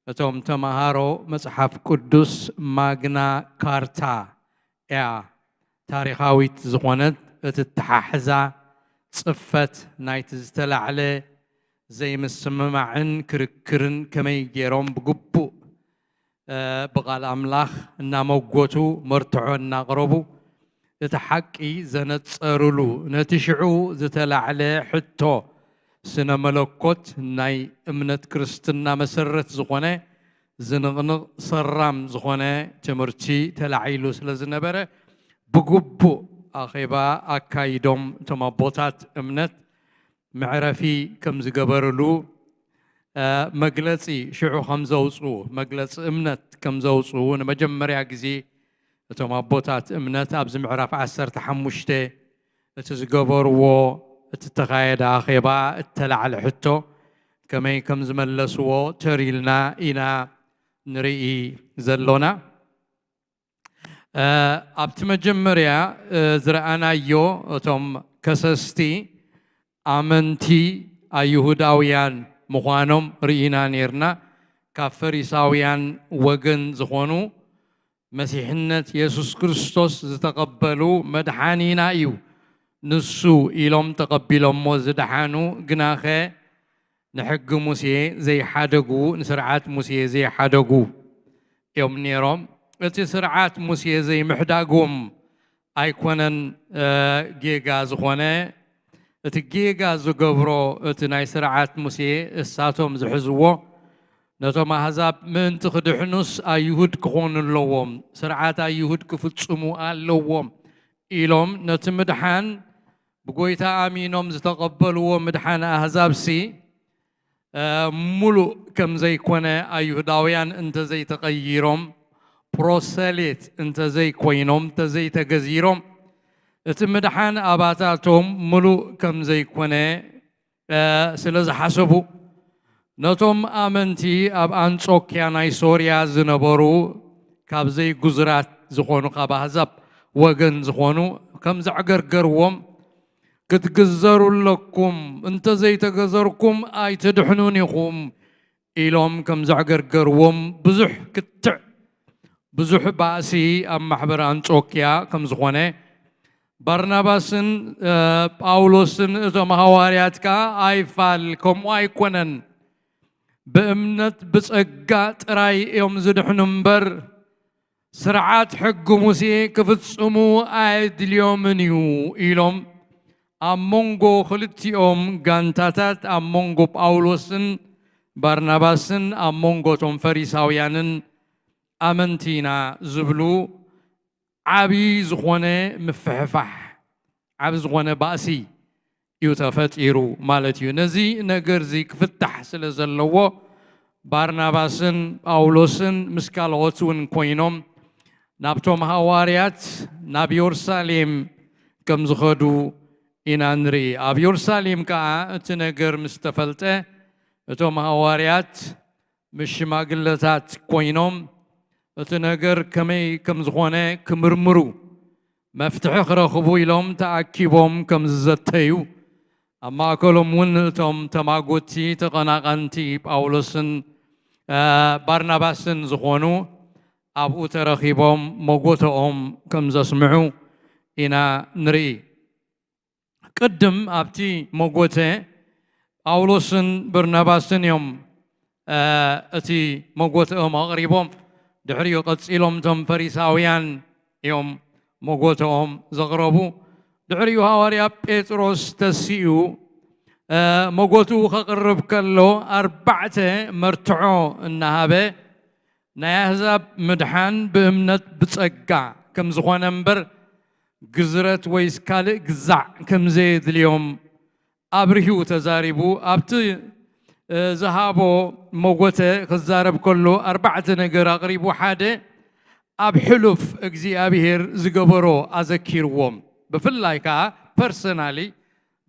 እቶም ተመሃሮ መጽሓፍ ቅዱስ ማግና ካርታ እያ። ታሪኻዊት ዝኾነት እትተሓሕዛ ጽፈት ናይቲ ዝተላዕለ ዘይምስምማዕን ክርክርን ከመይ ገይሮም ብግቡእ፣ እ፣ ብቓል ኣምላኽ እናመጎቱ መርትዖ እናቕረቡ እቲ ሓቂ ዘነጸሩሉ፣ ነቲ ሽዑ ዝተላዕለ ሕቶ ስነ መለኮት ናይ እምነት ክርስትና መሰረት ዝኾነ ዝንቕንቕ ሰራም ዝኾነ ትምህርቲ ተላዒሉ ስለ ዝነበረ፣ ብግቡእ ኣኼባ ኣካይዶም እቶም ኣቦታት እምነት መዕረፊ ከም ዝገበርሉ፣ እ፣ መግለጺ ሽዑ ከም ዘውጽኡ፣ መግለጺ እምነት ከም ዘውጽኡ ንመጀመርያ ግዜ እቶም ኣቦታት እምነት ኣብዚ ምዕራፍ ዓሰርተ ሓሙሽተ እቲ ዝገበርዎ፣ እቲ ተኻየደ ኣኼባ እተላዕለ ሕቶ ከመይ ከም ዝመለስዎ ተሪልና ኢና ንርኢ ዘሎና። እ፣ ኣብቲ መጀመርያ፣ እ፣ ዝረኣናዮ እቶም ከሰስቲ ኣመንቲ ኣይሁዳውያን ምዃኖም ርኢና ኔርና። ካብ ፈሪሳውያን ወገን ዝኾኑ መሲሕነት የሱስ ክርስቶስ ዝተቐበሉ መድሓኒና እዩ ንሱ ኢሎም ተቐቢሎሞ ዝደሓኑ፣ ግናኸ ንሕጊ ሙሴ ዘይሓደጉ፣ ንስርዓት ሙሴ ዘይሓደጉ እዮም ነይሮም። እቲ ስርዓት ሙሴ ዘይምሕዳጎም ኣይኮነን፣ እ፣ ጌጋ ዝኾነ፣ እቲ ጌጋ ዝገብሮ እቲ ናይ ስርዓት ሙሴ እሳቶም ዝሕዝዎ ነቶም ኣህዛብ ምእንቲ ክድሕኑስ ኣይሁድ ክኾኑ ኣለዎም፣ ስርዓት ኣይሁድ ክፍጽሙ ኣለዎም ኢሎም ነቲ ምድሓን ብጎይታ ኣሚኖም ዝተቐበልዎ ምድሓን ኣህዛብሲ፣ እ፣ ሙሉእ ከም ዘይኮነ ኣይሁዳውያን እንተ ዘይተቐይሮም፣ ፕሮሰሌት እንተ ዘይኮይኖም፣ እንተ ዘይተገዚሮም፣ እቲ ምድሓን ኣባታቶም ሙሉእ ከም ዘይኮነ፣ እ፣ ስለ ዝሓሰቡ፣ ነቶም ኣመንቲ ኣብ ኣንጾክያ ናይ ሶርያ ዝነበሩ ካብ ዘይጉዙራት ዝኾኑ ካብ ኣህዛብ ወገን ዝኾኑ ከም ዘዕገርገርዎም ክትግዘሩ ኣለኩም፣ እንተዘይተገዘርኩም ኣይትድሕኑን ኢኹም ኢሎም ከም ዘዕገርገርዎም ብዙሕ ክትዕ ብዙሕ ባእሲ ኣብ ማሕበር ኣንጾክያ ከም ዝኾነ ባርናባስን ጳውሎስን እቶም ሃዋርያት ከኣ ኣይፋል ከምኡ ኣይኮነን፣ ብእምነት ብጸጋ ጥራይ እዮም ዝድሕኑ እምበር ስርዓት ሕጊ ሙሴ ክፍጽሙ ኣየድልዮምን እዩ ኢሎም ኣብ መንጎ ክልቲኦም ጋንታታት ኣብ መንጎ ጳውሎስን ባርናባስን ኣብ መንጎ እቶም ፈሪሳውያንን ኣመንቲ ኢና ዝብሉ ዓቢ ዝኾነ ምፍሕፋሕ ዓቢ ዝኾነ ባእሲ እዩ ተፈጢሩ ማለት እዩ። ነዚ ነገር እዚ ክፍታሕ ስለ ዘለዎ ባርናባስን ጳውሎስን ምስ ካልኦት እውን ኮይኖም ናብቶም ሃዋርያት ናብ የሩሳሌም ከም ዝኸዱ ኢና ንርኢ። ኣብ የሩሳሌም ከኣ እቲ ነገር ምስ ተፈልጠ እቶም ሃዋርያት ምስ ሽማግለታት ኮይኖም እቲ ነገር ከመይ ከም ዝኾነ ክምርምሩ መፍትሒ ክረኽቡ ኢሎም ተኣኪቦም ከም ዝዘተዩ ኣብ ማእከሎም እውን እቶም ተማጎቲ ተቐናቐንቲ ጳውሎስን ባርናባስን ዝኾኑ ኣብኡ ተረኺቦም መጎተኦም ከም ዘስምዑ ኢና ንርኢ። ቅድም ኣብቲ መጎተ ጳውሎስን በርናባስን እዮም እቲ መጎተኦም ኣቕሪቦም። ድሕሪኡ ቀጺሎም እቶም ፈሪሳውያን እዮም መጎተኦም ዘቕረቡ። ድሕሪኡ ሃዋርያ ጴጥሮስ ተሲኡ መጎትኡ ከቕርብ ከሎ ኣርባዕተ መርትዖ እናሃበ ናይ ኣህዛብ ምድሓን ብእምነት ብጸጋ ከም ዝኾነ እምበር ግዝረት ወይስ ካልእ ግዛዕ ከም ዘየድልዮም ኣብርሂኡ ተዛሪቡ። ኣብቲ ዝሃቦ መጎተ ክዛረብ ከሎ ኣርባዕተ ነገር ኣቕሪቡ። ሓደ ኣብ ሕሉፍ እግዚኣብሔር ዝገበሮ ኣዘኪርዎም። ብፍላይ ከኣ ፐርሰናሊ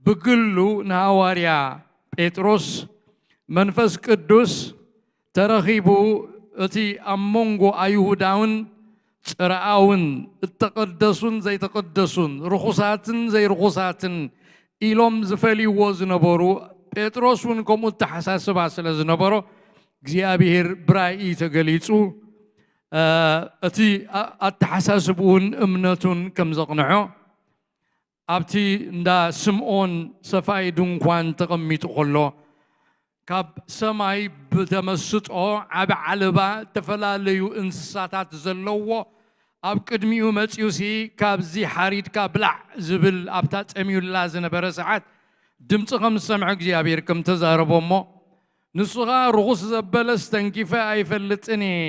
ብግሉ ንሃዋርያ ጴጥሮስ መንፈስ ቅዱስ ተረኺቡ እቲ ኣብ መንጎ ኣይሁዳውን ጽርኣውን እተቐደሱን ዘይተቐደሱን ርኹሳትን ዘይርኹሳትን ኢሎም ዝፈልይዎ ዝነበሩ ጴጥሮስ እውን ከምኡ እተሓሳስባ ስለ ዝነበሮ እግዚኣብሔር ብራእይ ተገሊጹ እቲ ኣተሓሳስብኡን እምነቱን ከም ዘቕንዖ ኣብቲ እንዳ ስምኦን ሰፋይ ድንኳን ተቐሚጡ ከሎ ካብ ሰማይ ብተመስጦ ዓቢ ዓለባ እተፈላለዩ እንስሳታት ዘለዎ ኣብ ቅድሚኡ መጺኡሲ ካብዚ ሓሪድካ ብላዕ ዝብል ኣብታ ጸሚዩላ ዝነበረ ሰዓት ድምፂ ከም ዝሰምዐ እግዚኣብሔር ከም ተዛረቦ እሞ ንስኻ ርኹስ ዘበለ ስተንኪፈ ኣይፈልጥን እየ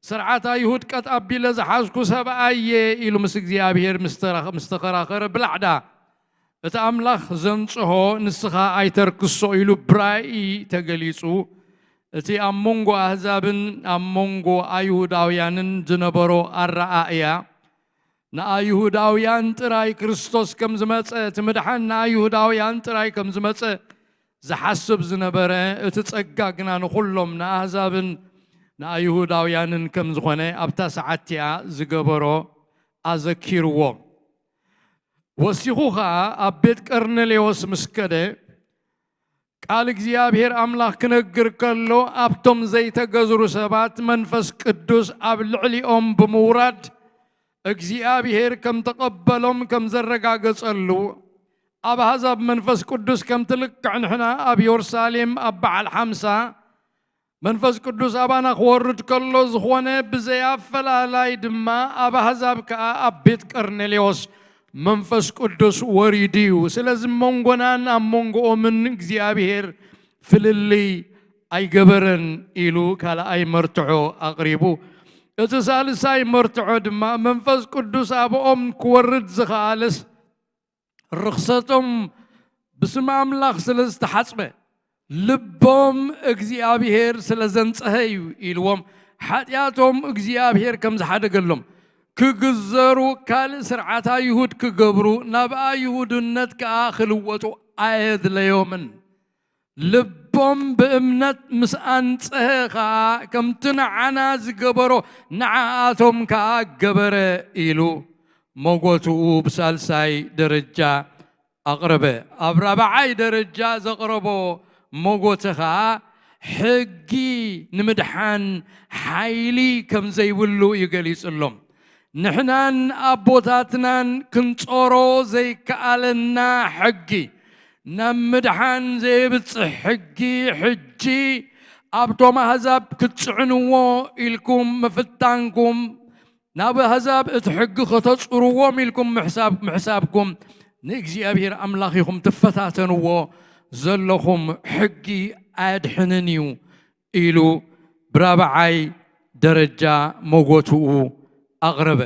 ስርዓት ኣይሁድ ቀጥ ኣቢለ ዝሓዝኩ ሰብኣየ ኢሉ ምስ እግዚኣብሔር ምስ ተኸራኸረ ብላዕዳ እቲ ኣምላኽ ዘንጽሆ ንስኻ ኣይተርክሶ ኢሉ ብራእይ ተገሊጹ። እቲ ኣብ መንጎ ኣህዛብን ኣብ መንጎ ኣይሁዳውያንን ዝነበሮ ኣረኣእያ ንኣይሁዳውያን ጥራይ ክርስቶስ ከም ዝመጸ እቲ ምድሓን ንኣይሁዳውያን ጥራይ ከም ዝመጸ ዝሓስብ ዝነበረ እቲ ጸጋ ግና ንኹሎም ንኣህዛብን ንኣይሁዳውያንን ከም ዝኾነ ኣብታ ሰዓት እቲኣ ዝገበሮ ኣዘኪርዎ። ወሲኹ ኸኣ ኣብ ቤት ቀርኔሌዎስ ምስ ከደ ቃል እግዚኣብሔር ኣምላኽ ክነግር ከሎ ኣብቶም ዘይተገዝሩ ሰባት መንፈስ ቅዱስ ኣብ ልዕሊኦም ብምውራድ እግዚኣብሔር ከም ተቐበሎም ከም ዘረጋገጸሉ ኣብ ኣሕዛብ መንፈስ ቅዱስ ከምቲ ልክዕ ንሕና ኣብ የሩሳሌም ኣብ በዓል ሓምሳ መንፈስ ቅዱስ ኣባና ክወርድ ከሎ ዝኾነ ብዘይ ኣፈላላይ ድማ ኣብ ኣሕዛብ ከኣ ኣብ ቤት ቀርኔሌዎስ መንፈስ ቅዱስ ወሪዱ እዩ። ስለዚ መንጎናን ኣብ መንጎኦምን እግዚኣብሔር ፍልልይ ኣይገበረን ኢሉ ካልኣይ መርትዖ ኣቕሪቡ። እቲ ሳልሳይ መርትዖ ድማ መንፈስ ቅዱስ ኣብኦም ክወርድ ዝኸኣለስ ርኽሰቶም ብስም ኣምላኽ ስለ ዝተሓጽበ ልቦም እግዚኣብሔር ስለ ዘንጸሀ እዩ ኢልዎም ሓጢኣቶም እግዚኣብሔር ከም ዝሓደገሎም ክግዘሩ ካልእ ስርዓት ኣይሁድ ክገብሩ ናብ ኣይሁድነት ከኣ ክልወጡ ኣየድለዮምን ልቦም ብእምነት ምስ ኣንጸሀ ከኣ ከምቲ ንዓና ዝገበሮ ንዓኣቶም ከኣ ገበረ ኢሉ መጎትኡ ብሳልሳይ ደረጃ ኣቕረበ። ኣብ ራብዓይ ደረጃ ዘቕረቦ መጎተ ኸኣ ሕጊ ንምድሓን ሓይሊ ከም ዘይብሉ እዩ ገሊጹሎም። ንሕናን ኣቦታትናን ክንጾሮ ዘይከኣለና ሕጊ፣ ናብ ምድሓን ዘየብጽሕ ሕጊ፣ ሕጂ ኣብቶም ኣህዛብ ክትጽዕንዎ ኢልኩም ምፍታንኩም፣ ናብ ኣህዛብ እቲ ሕጊ ከተጽርዎም ኢልኩም ምሕሳብ-፣ ምሕሳብኩም ንእግዚኣብሔር ኣምላኽ ኢኹም ትፈታተንዎ ዘለኹም፣ ሕጊ ኣየድሕንን እዩ ኢሉ ብራብዓይ ደረጃ መጎትኡ ኣቕረበ።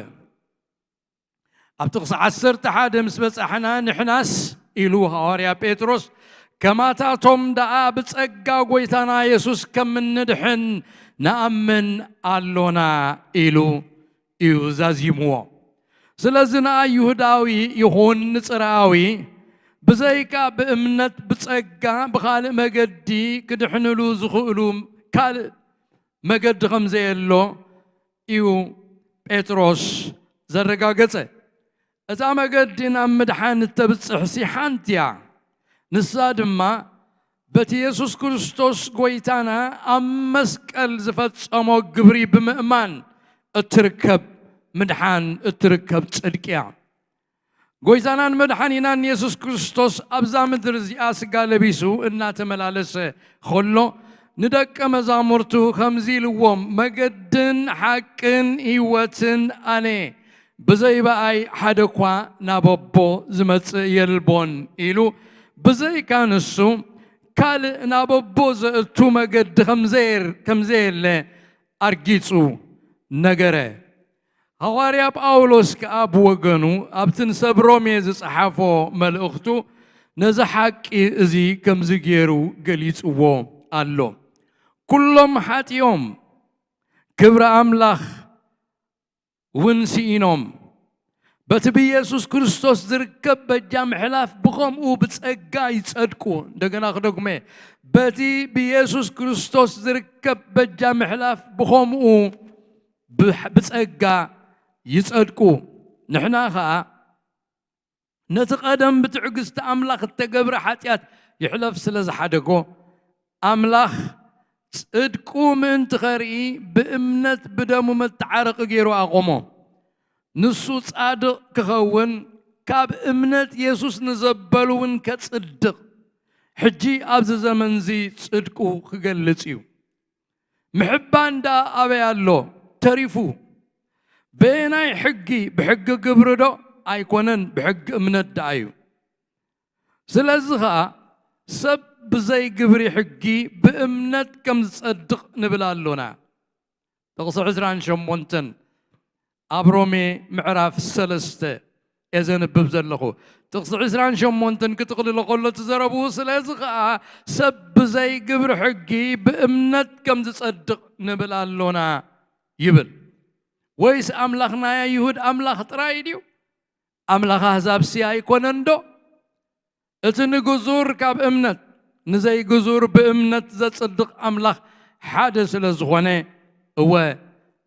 ኣብ ጥቕሲ ዓሰርተ ሓደ ምስ በጻሕና፣ ንሕናስ ኢሉ ሃዋርያ ጴጥሮስ፣ ከማታቶም ደኣ ብጸጋ ጐይታና የሱስ ከም እንድሕን ንኣምን ኣሎና ኢሉ እዩ ዛዚምዎ። ስለዚ ንኣይሁዳዊ ይኹን ንጽርኣዊ ብዘይካ ብእምነት ብጸጋ ብኻልእ መገዲ ክድሕንሉ ዝኽእሉ ካልእ መገዲ ከም ዘየሎ እዩ ጴጥሮስ ዘረጋገጸ። እታ መገዲ ናብ ምድሓን እተብጽሕሲ ሓንቲ እያ። ንሳ ድማ በቲ የሱስ ክርስቶስ ጐይታና ኣብ መስቀል ዝፈጸሞ ግብሪ ብምእማን እትርከብ ምድሓን፣ እትርከብ ጽድቂ እያ። ጐይታናን መድሓኒናን የሱስ ክርስቶስ ኣብዛ ምድሪ እዚኣ ስጋ ለቢሱ እናተመላለሰ ኸሎ ንደቀ መዛሙርቱ ከምዚ ኢልዎም፣ "መገድን ሓቅን ህይወትን ኣነ፣ ብዘይ ብኣይ ሓደ እኳ ናብ ኣቦ ዝመጽእ የልቦን" ኢሉ፣ ብዘይካ ንሱ ካልእ ናብ ኣቦ ዘእቱ መገዲ ከም ዘየር-፣ ከም ዘየለ ኣርጊጹ ነገረ። ሃዋርያ ጳውሎስ ከኣ ብወገኑ ኣብቲ ንሰብ ሮሜ ዝጸሓፎ መልእኽቱ ነዚ ሓቂ እዚ ከምዚ ገይሩ ገሊጽዎ ኣሎ። "ኩሎም ሓጢኦም፣ ክብሪ ኣምላኽ እውን ስኢኖም፣ በቲ ብየሱስ ክርስቶስ ዝርከብ በጃ ምሕላፍ ብኸምኡ ብጸጋ ይጸድቁ።" እንደገና ክደግሞ እየ። "በቲ ብየሱስ ክርስቶስ ዝርከብ በጃ ምሕላፍ ብኸምኡ ብሕ-፣ ብጸጋ ይጸድቁ። ንሕና ኸኣ ነቲ ቀደም ብትዕግስቲ ኣምላኽ እተገብረ ሓጢኣት ይሕለፍ ስለ ዝሓደጎ፣ ኣምላኽ ጽድቁ ምእንቲ ኸርኢ ብእምነት ብደሙ መተዓረቒ ገይሩ ኣቖሞ። ንሱ ጻድቕ ክኸውን፣ ካብ እምነት የሱስ ንዘበሉ እውን ከጽድቕ፣ ሕጂ ኣብዚ ዘመንዚ ጽድቁ ክገልጽ እዩ። ምሕባን ደኣ ኣበይ ኣሎ ተሪፉ? በየናይ ሕጊ? ብሕጊ ግብሪ ዶ? ኣይኮነን፣ ብሕጊ እምነት ደኣ እዩ። ስለዚ ኸኣ ሰብ ብዘይ ግብሪ ሕጊ ብእምነት ከም ዝጸድቕ ንብል ኣሎና። ጥቕሲ ዕስራን ሸሞንተን ኣብ ሮሜ ምዕራፍ ሰለስተ እየ ዘንብብ ዘለኹ። ጥቕሲ ዕስራን ሸሞንተን ክጥቕልሎ ከሎ እቲ ዘረብኡ፣ ስለዚ ኸኣ ሰብ ብዘይ ግብሪ ሕጊ ብእምነት ከም ዝጸድቕ ንብል ኣሎና ይብል። ወይስ ኣምላኽ ናይ ኣይሁድ ኣምላኽ ጥራይ ድዩ? ኣምላኽ ኣህዛብሲ ኣይኮነን ዶ? እቲ ንግዙር ካብ እምነት፣ ንዘይግዙር ብእምነት ዘጽድቕ ኣምላኽ ሓደ ስለ ዝኾነ፣ እወ፣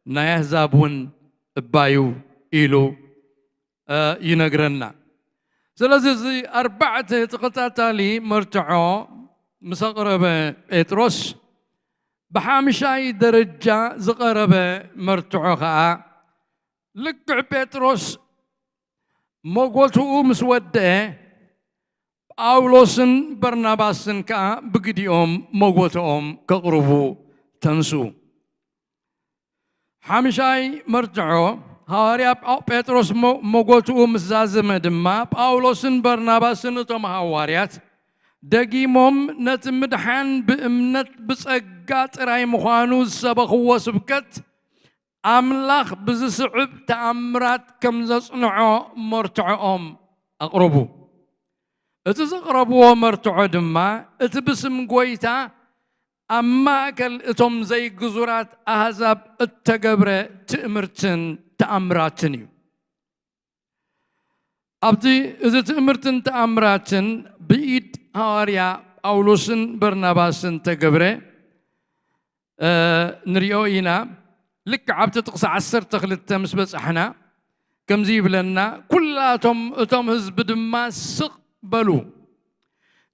ናይ ኣህዛብ እውን እባዩ ኢሉ፣ እ፣ ይነግረና። ስለዚ እዚ ኣርባዕተ ተኸታታሊ መርትዖ ምስ ኣቕረበ ጴጥሮስ፣ ብሓምሻይ ደረጃ ዝቐረበ መርትዖ ኸኣ፣ ልክዕ ጴጥሮስ መጎትኡ ምስ ወደአ፣ ጳውሎስን በርናባስን ከኣ ብግዲኦም መጎትኦም ከቕርቡ ተንስኡ። ሓምሻይ መርትዖ፣ ሃዋርያ ጳ-፣ ጴጥሮስ ሞ-፣ መጎትኡ ምስ ዛዘመ ድማ፣ ጳውሎስን በርናባስን እቶም ሃዋርያት ደጊሞም ነቲ ምድሓን ብእምነት ብጸጋ ጥራይ ምዃኑ ዝሰበኽዎ ስብከት፣ ኣምላኽ ብዝስዕብ ተኣምራት ከም ዘጽንዖ መርትዖኦም ኣቕረቡ። እቲ ዘቕረብዎ መርትዖ ድማ፣ እቲ ብስም ጐይታ ኣብ ማእከል እቶም ዘይግዙራት ኣህዛብ እተገብረ ትእምርትን ተኣምራትን እዩ። ኣብቲ፣ እዚ ትእምርትን ተኣምራትን ብኢድ ሃዋርያ ጳውሎስን በርናባስን ተገብረ፣ እ፣ ንሪኦ ኢና። ልክዕ ኣብቲ ጥቕሲ ዓሰርተ ክልተ ምስ በጻሕና፣ ከምዚ ይብለና፣ ኩላቶም እቶም ህዝቢ ድማ ስቕ በሉ።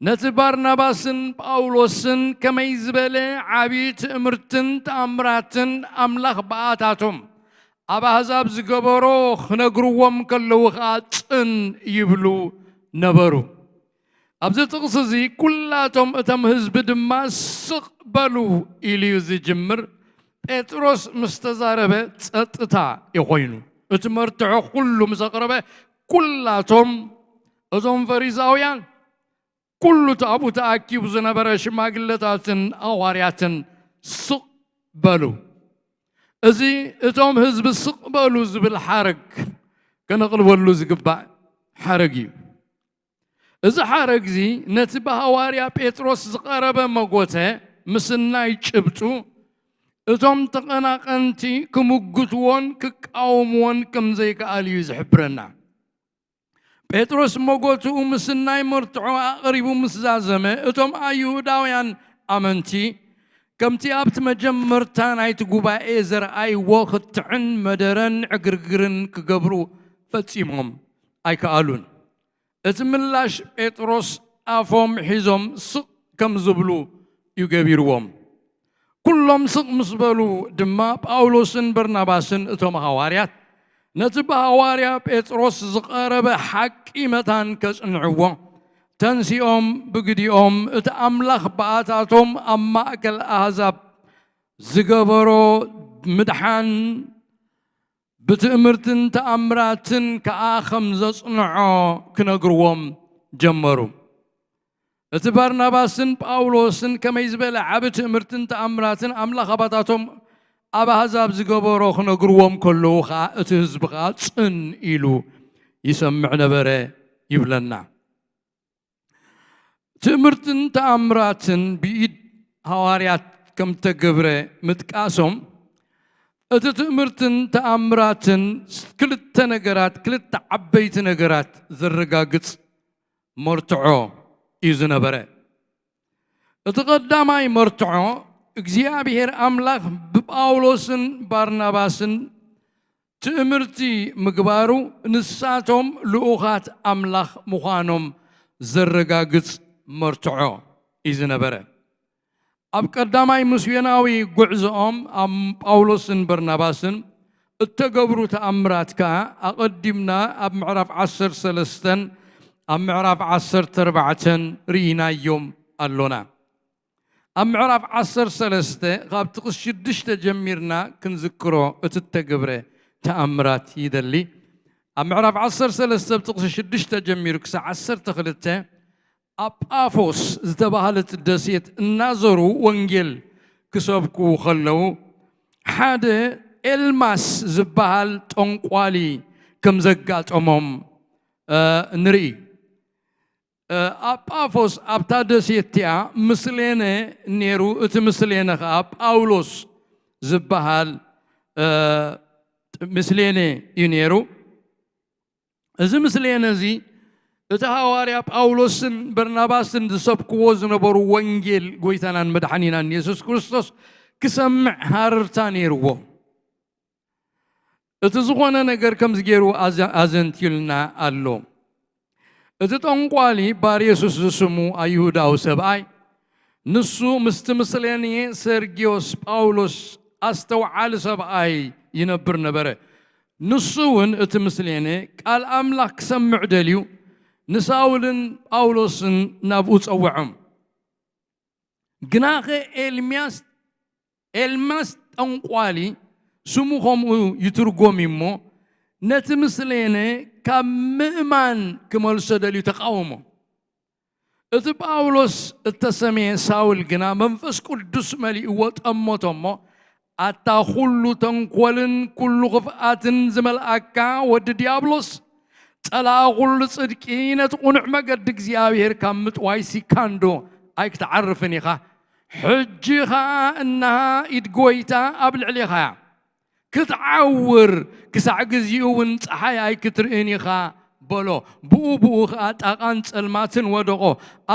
ነቲ ባርናባስን ጳውሎስን ከመይ ዝበለ ዓቢ ትእምርትን ተኣምራትን ኣምላኽ ብኣታቶም ኣብ ኣህዛብ ዝገበሮ ክነግርዎም ከለዉ ኸኣ ጽን ይብሉ ነበሩ። ኣብዚ ጥቕሲ እዚ ኩላቶም እቶም ህዝቢ ድማ ስቕ በሉ ኢሉ እዩ ዝጅምር። ጴጥሮስ ምስ ተዛረበ ጸጥታ እዩ ኮይኑ። እቲ መርትዖ ኩሉ ምስ ኣቕረበ ኩላቶም እዞም ፈሪሳውያን ኩሉ እቲ ኣብኡ ተኣኪቡ ዝነበረ ሽማግለታትን ኣዋርያትን ስቕ በሉ። እዚ እቶም ህዝቢ ስቕ በሉ ዝብል ሓረግ ከነቕልበሉ ዝግባእ ሓረግ እዩ። እዚ ሓረግ እዚ ነቲ ብሃዋርያ ጴጥሮስ ዝቐረበ መጎተ ምስናይ ጭብጡ እቶም ተቐናቐንቲ ክምጉትዎን ክቃወምዎን ከም ዘይከኣል እዩ ዝሕብረና። ጴጥሮስ መጎትኡ ምስናይ መርትዖ ኣቕሪቡ ምስ ዛዘመ እቶም ኣይሁዳውያን ኣመንቲ ከምቲ ኣብቲ መጀመርታ ናይቲ ጉባኤ ዘርኣይዎ ክትዕን መደረን ዕግርግርን ክገብሩ ፈጺሞም ኣይከኣሉን። እቲ ምላሽ ጴጥሮስ ኣፎም ሒዞም ስቕ ከም ዝብሉ እዩ ገቢርዎም። ኩሎም ስቕ ምስ በሉ ድማ ጳውሎስን በርናባስን እቶም ሃዋርያት ነቲ ብሃዋርያ ጴጥሮስ ዝቐረበ ሓቂ መታን ከጽንዕዎ ተንሲኦም ብግዲኦም እቲ ኣምላኽ ብኣታቶም ኣብ ማእከል ኣህዛብ ዝገበሮ ምድሓን ብትእምርትን ተኣምራትን ከኣ ከም ዘጽንዖ ክነግርዎም ጀመሩ። እቲ ባርናባስን ጳውሎስን ከመይ ዝበለ ዓቢ ትእምርትን ተኣምራትን ኣምላኽ ኣባታቶም ኣብ ኣህዛብ ዝገበሮ ክነግርዎም ከለዉ ኸኣ እቲ ህዝቢ ኸኣ ጽን ኢሉ ይሰምዕ ነበረ ይብለና። ትእምርትን ተኣምራትን ብኢድ ሃዋርያት ከም እተገብረ ምጥቃሶም እቲ ትእምርትን ተኣምራትን ክልተ ነገራት ክልተ ዓበይቲ ነገራት ዘረጋግጽ መርትዖ እዩ ዝነበረ። እቲ ቀዳማይ መርትዖ እግዚኣብሔር ኣምላኽ ብጳውሎስን ባርናባስን ትእምርቲ ምግባሩ ንሳቶም ልኡኻት ኣምላኽ ምዃኖም ዘረጋግጽ መርትዖ እዩ ዝነበረ። ኣብ ቀዳማይ ምስዮናዊ ጉዕዞኦም ኣብ ጳውሎስን በርናባስን እተገብሩ ተኣምራት ከኣ ኣቐዲምና ኣብ ምዕራፍ ዓሰርተ ሰለስተን ኣብ ምዕራፍ ዓሰርተ ኣርባዕተን ርኢናዮም ኣሎና። ኣብ ምዕራፍ ዓሰርተ ሰለስተ ካብ ጥቕስ ሽዱሽተ ጀሚርና ክንዝክሮ እቲ እተገብረ ተኣምራት ይደሊ። ኣብ ምዕራፍ ዓሰርተ ሰለስተ ጥቕሲ ሽዱሽተ ጀሚሩ ክሳብ ዓሰርተ ክልተ ኣብ ጳፎስ ዝተባህለት ደሴት እናዘሩ ወንጌል ክሰብኩ ከለዉ ሓደ ኤልማስ ዝበሃል ጠንቋሊ ከም ዘጋጠሞም ንርኢ። ኣብ ጳፎስ ኣብታ ደሴት እቲኣ ምስሌነ ነይሩ። እቲ ምስሌነ ኸዓ ጳውሎስ ዝበሃል ምስሌነ እዩ ነይሩ። እዚ ምስሌነ እዚ እቲ ሃዋርያ ጳውሎስን በርናባስን ዝሰብክዎ ዝነበሩ ወንጌል ጎይታናን መድሓኒናን የሱስ ክርስቶስ ክሰምዕ ሃርርታ ነይርዎ። እቲ ዝኾነ ነገር ከምዚ ገይሩ ኣዘንትዩልና ኣሎ። እቲ ጠንቋሊ ባርየሱስ ዝስሙ ኣይሁዳዊ ሰብኣይ ንሱ ምስቲ ምስሌንየ ሰርግዮስ ጳውሎስ ኣስተውዓሊ ሰብኣይ ይነብር ነበረ። ንሱ እውን እቲ ምስሌነ ቃል ኣምላኽ ክሰምዕ ደልዩ ንሳውልን ጳውሎስን ናብኡ ጸውዖም። ግናኸ ኤልምያስ ኤልማስ ጠንቋሊ ስሙ ከምኡ ይትርጎም እሞ ነቲ ምስሌነ ካብ ምእማን ክመልሶ ደልዩ ተቃወሞ። እቲ ጳውሎስ እተሰምየ ሳውል ግና መንፈስ ቅዱስ መሊእዎ ጠመቶ እሞ ኣታ ኩሉ ተንኮልን ኩሉ ክፍኣትን ዝመልኣካ ወዲ ዲያብሎስ ጸላኣ ኩሉ ጽድቂ ነቲ ቁኑዕ መገዲ እግዚኣብሔር ካብ ምጥዋይ ሲካንዶ ኣይክትዓርፍን ኢኻ። ሕጂ ኸኣ እነሃ ኢድ ጐይታ ኣብ ልዕሌኻ እያ። ክትዓውር ክሳዕ ግዚኡ እውን ጸሓይ ኣይክትርእን ኢኻ በሎ። ብኡ ብኡ ኸኣ ጣቓን ጸልማትን ወደቖ።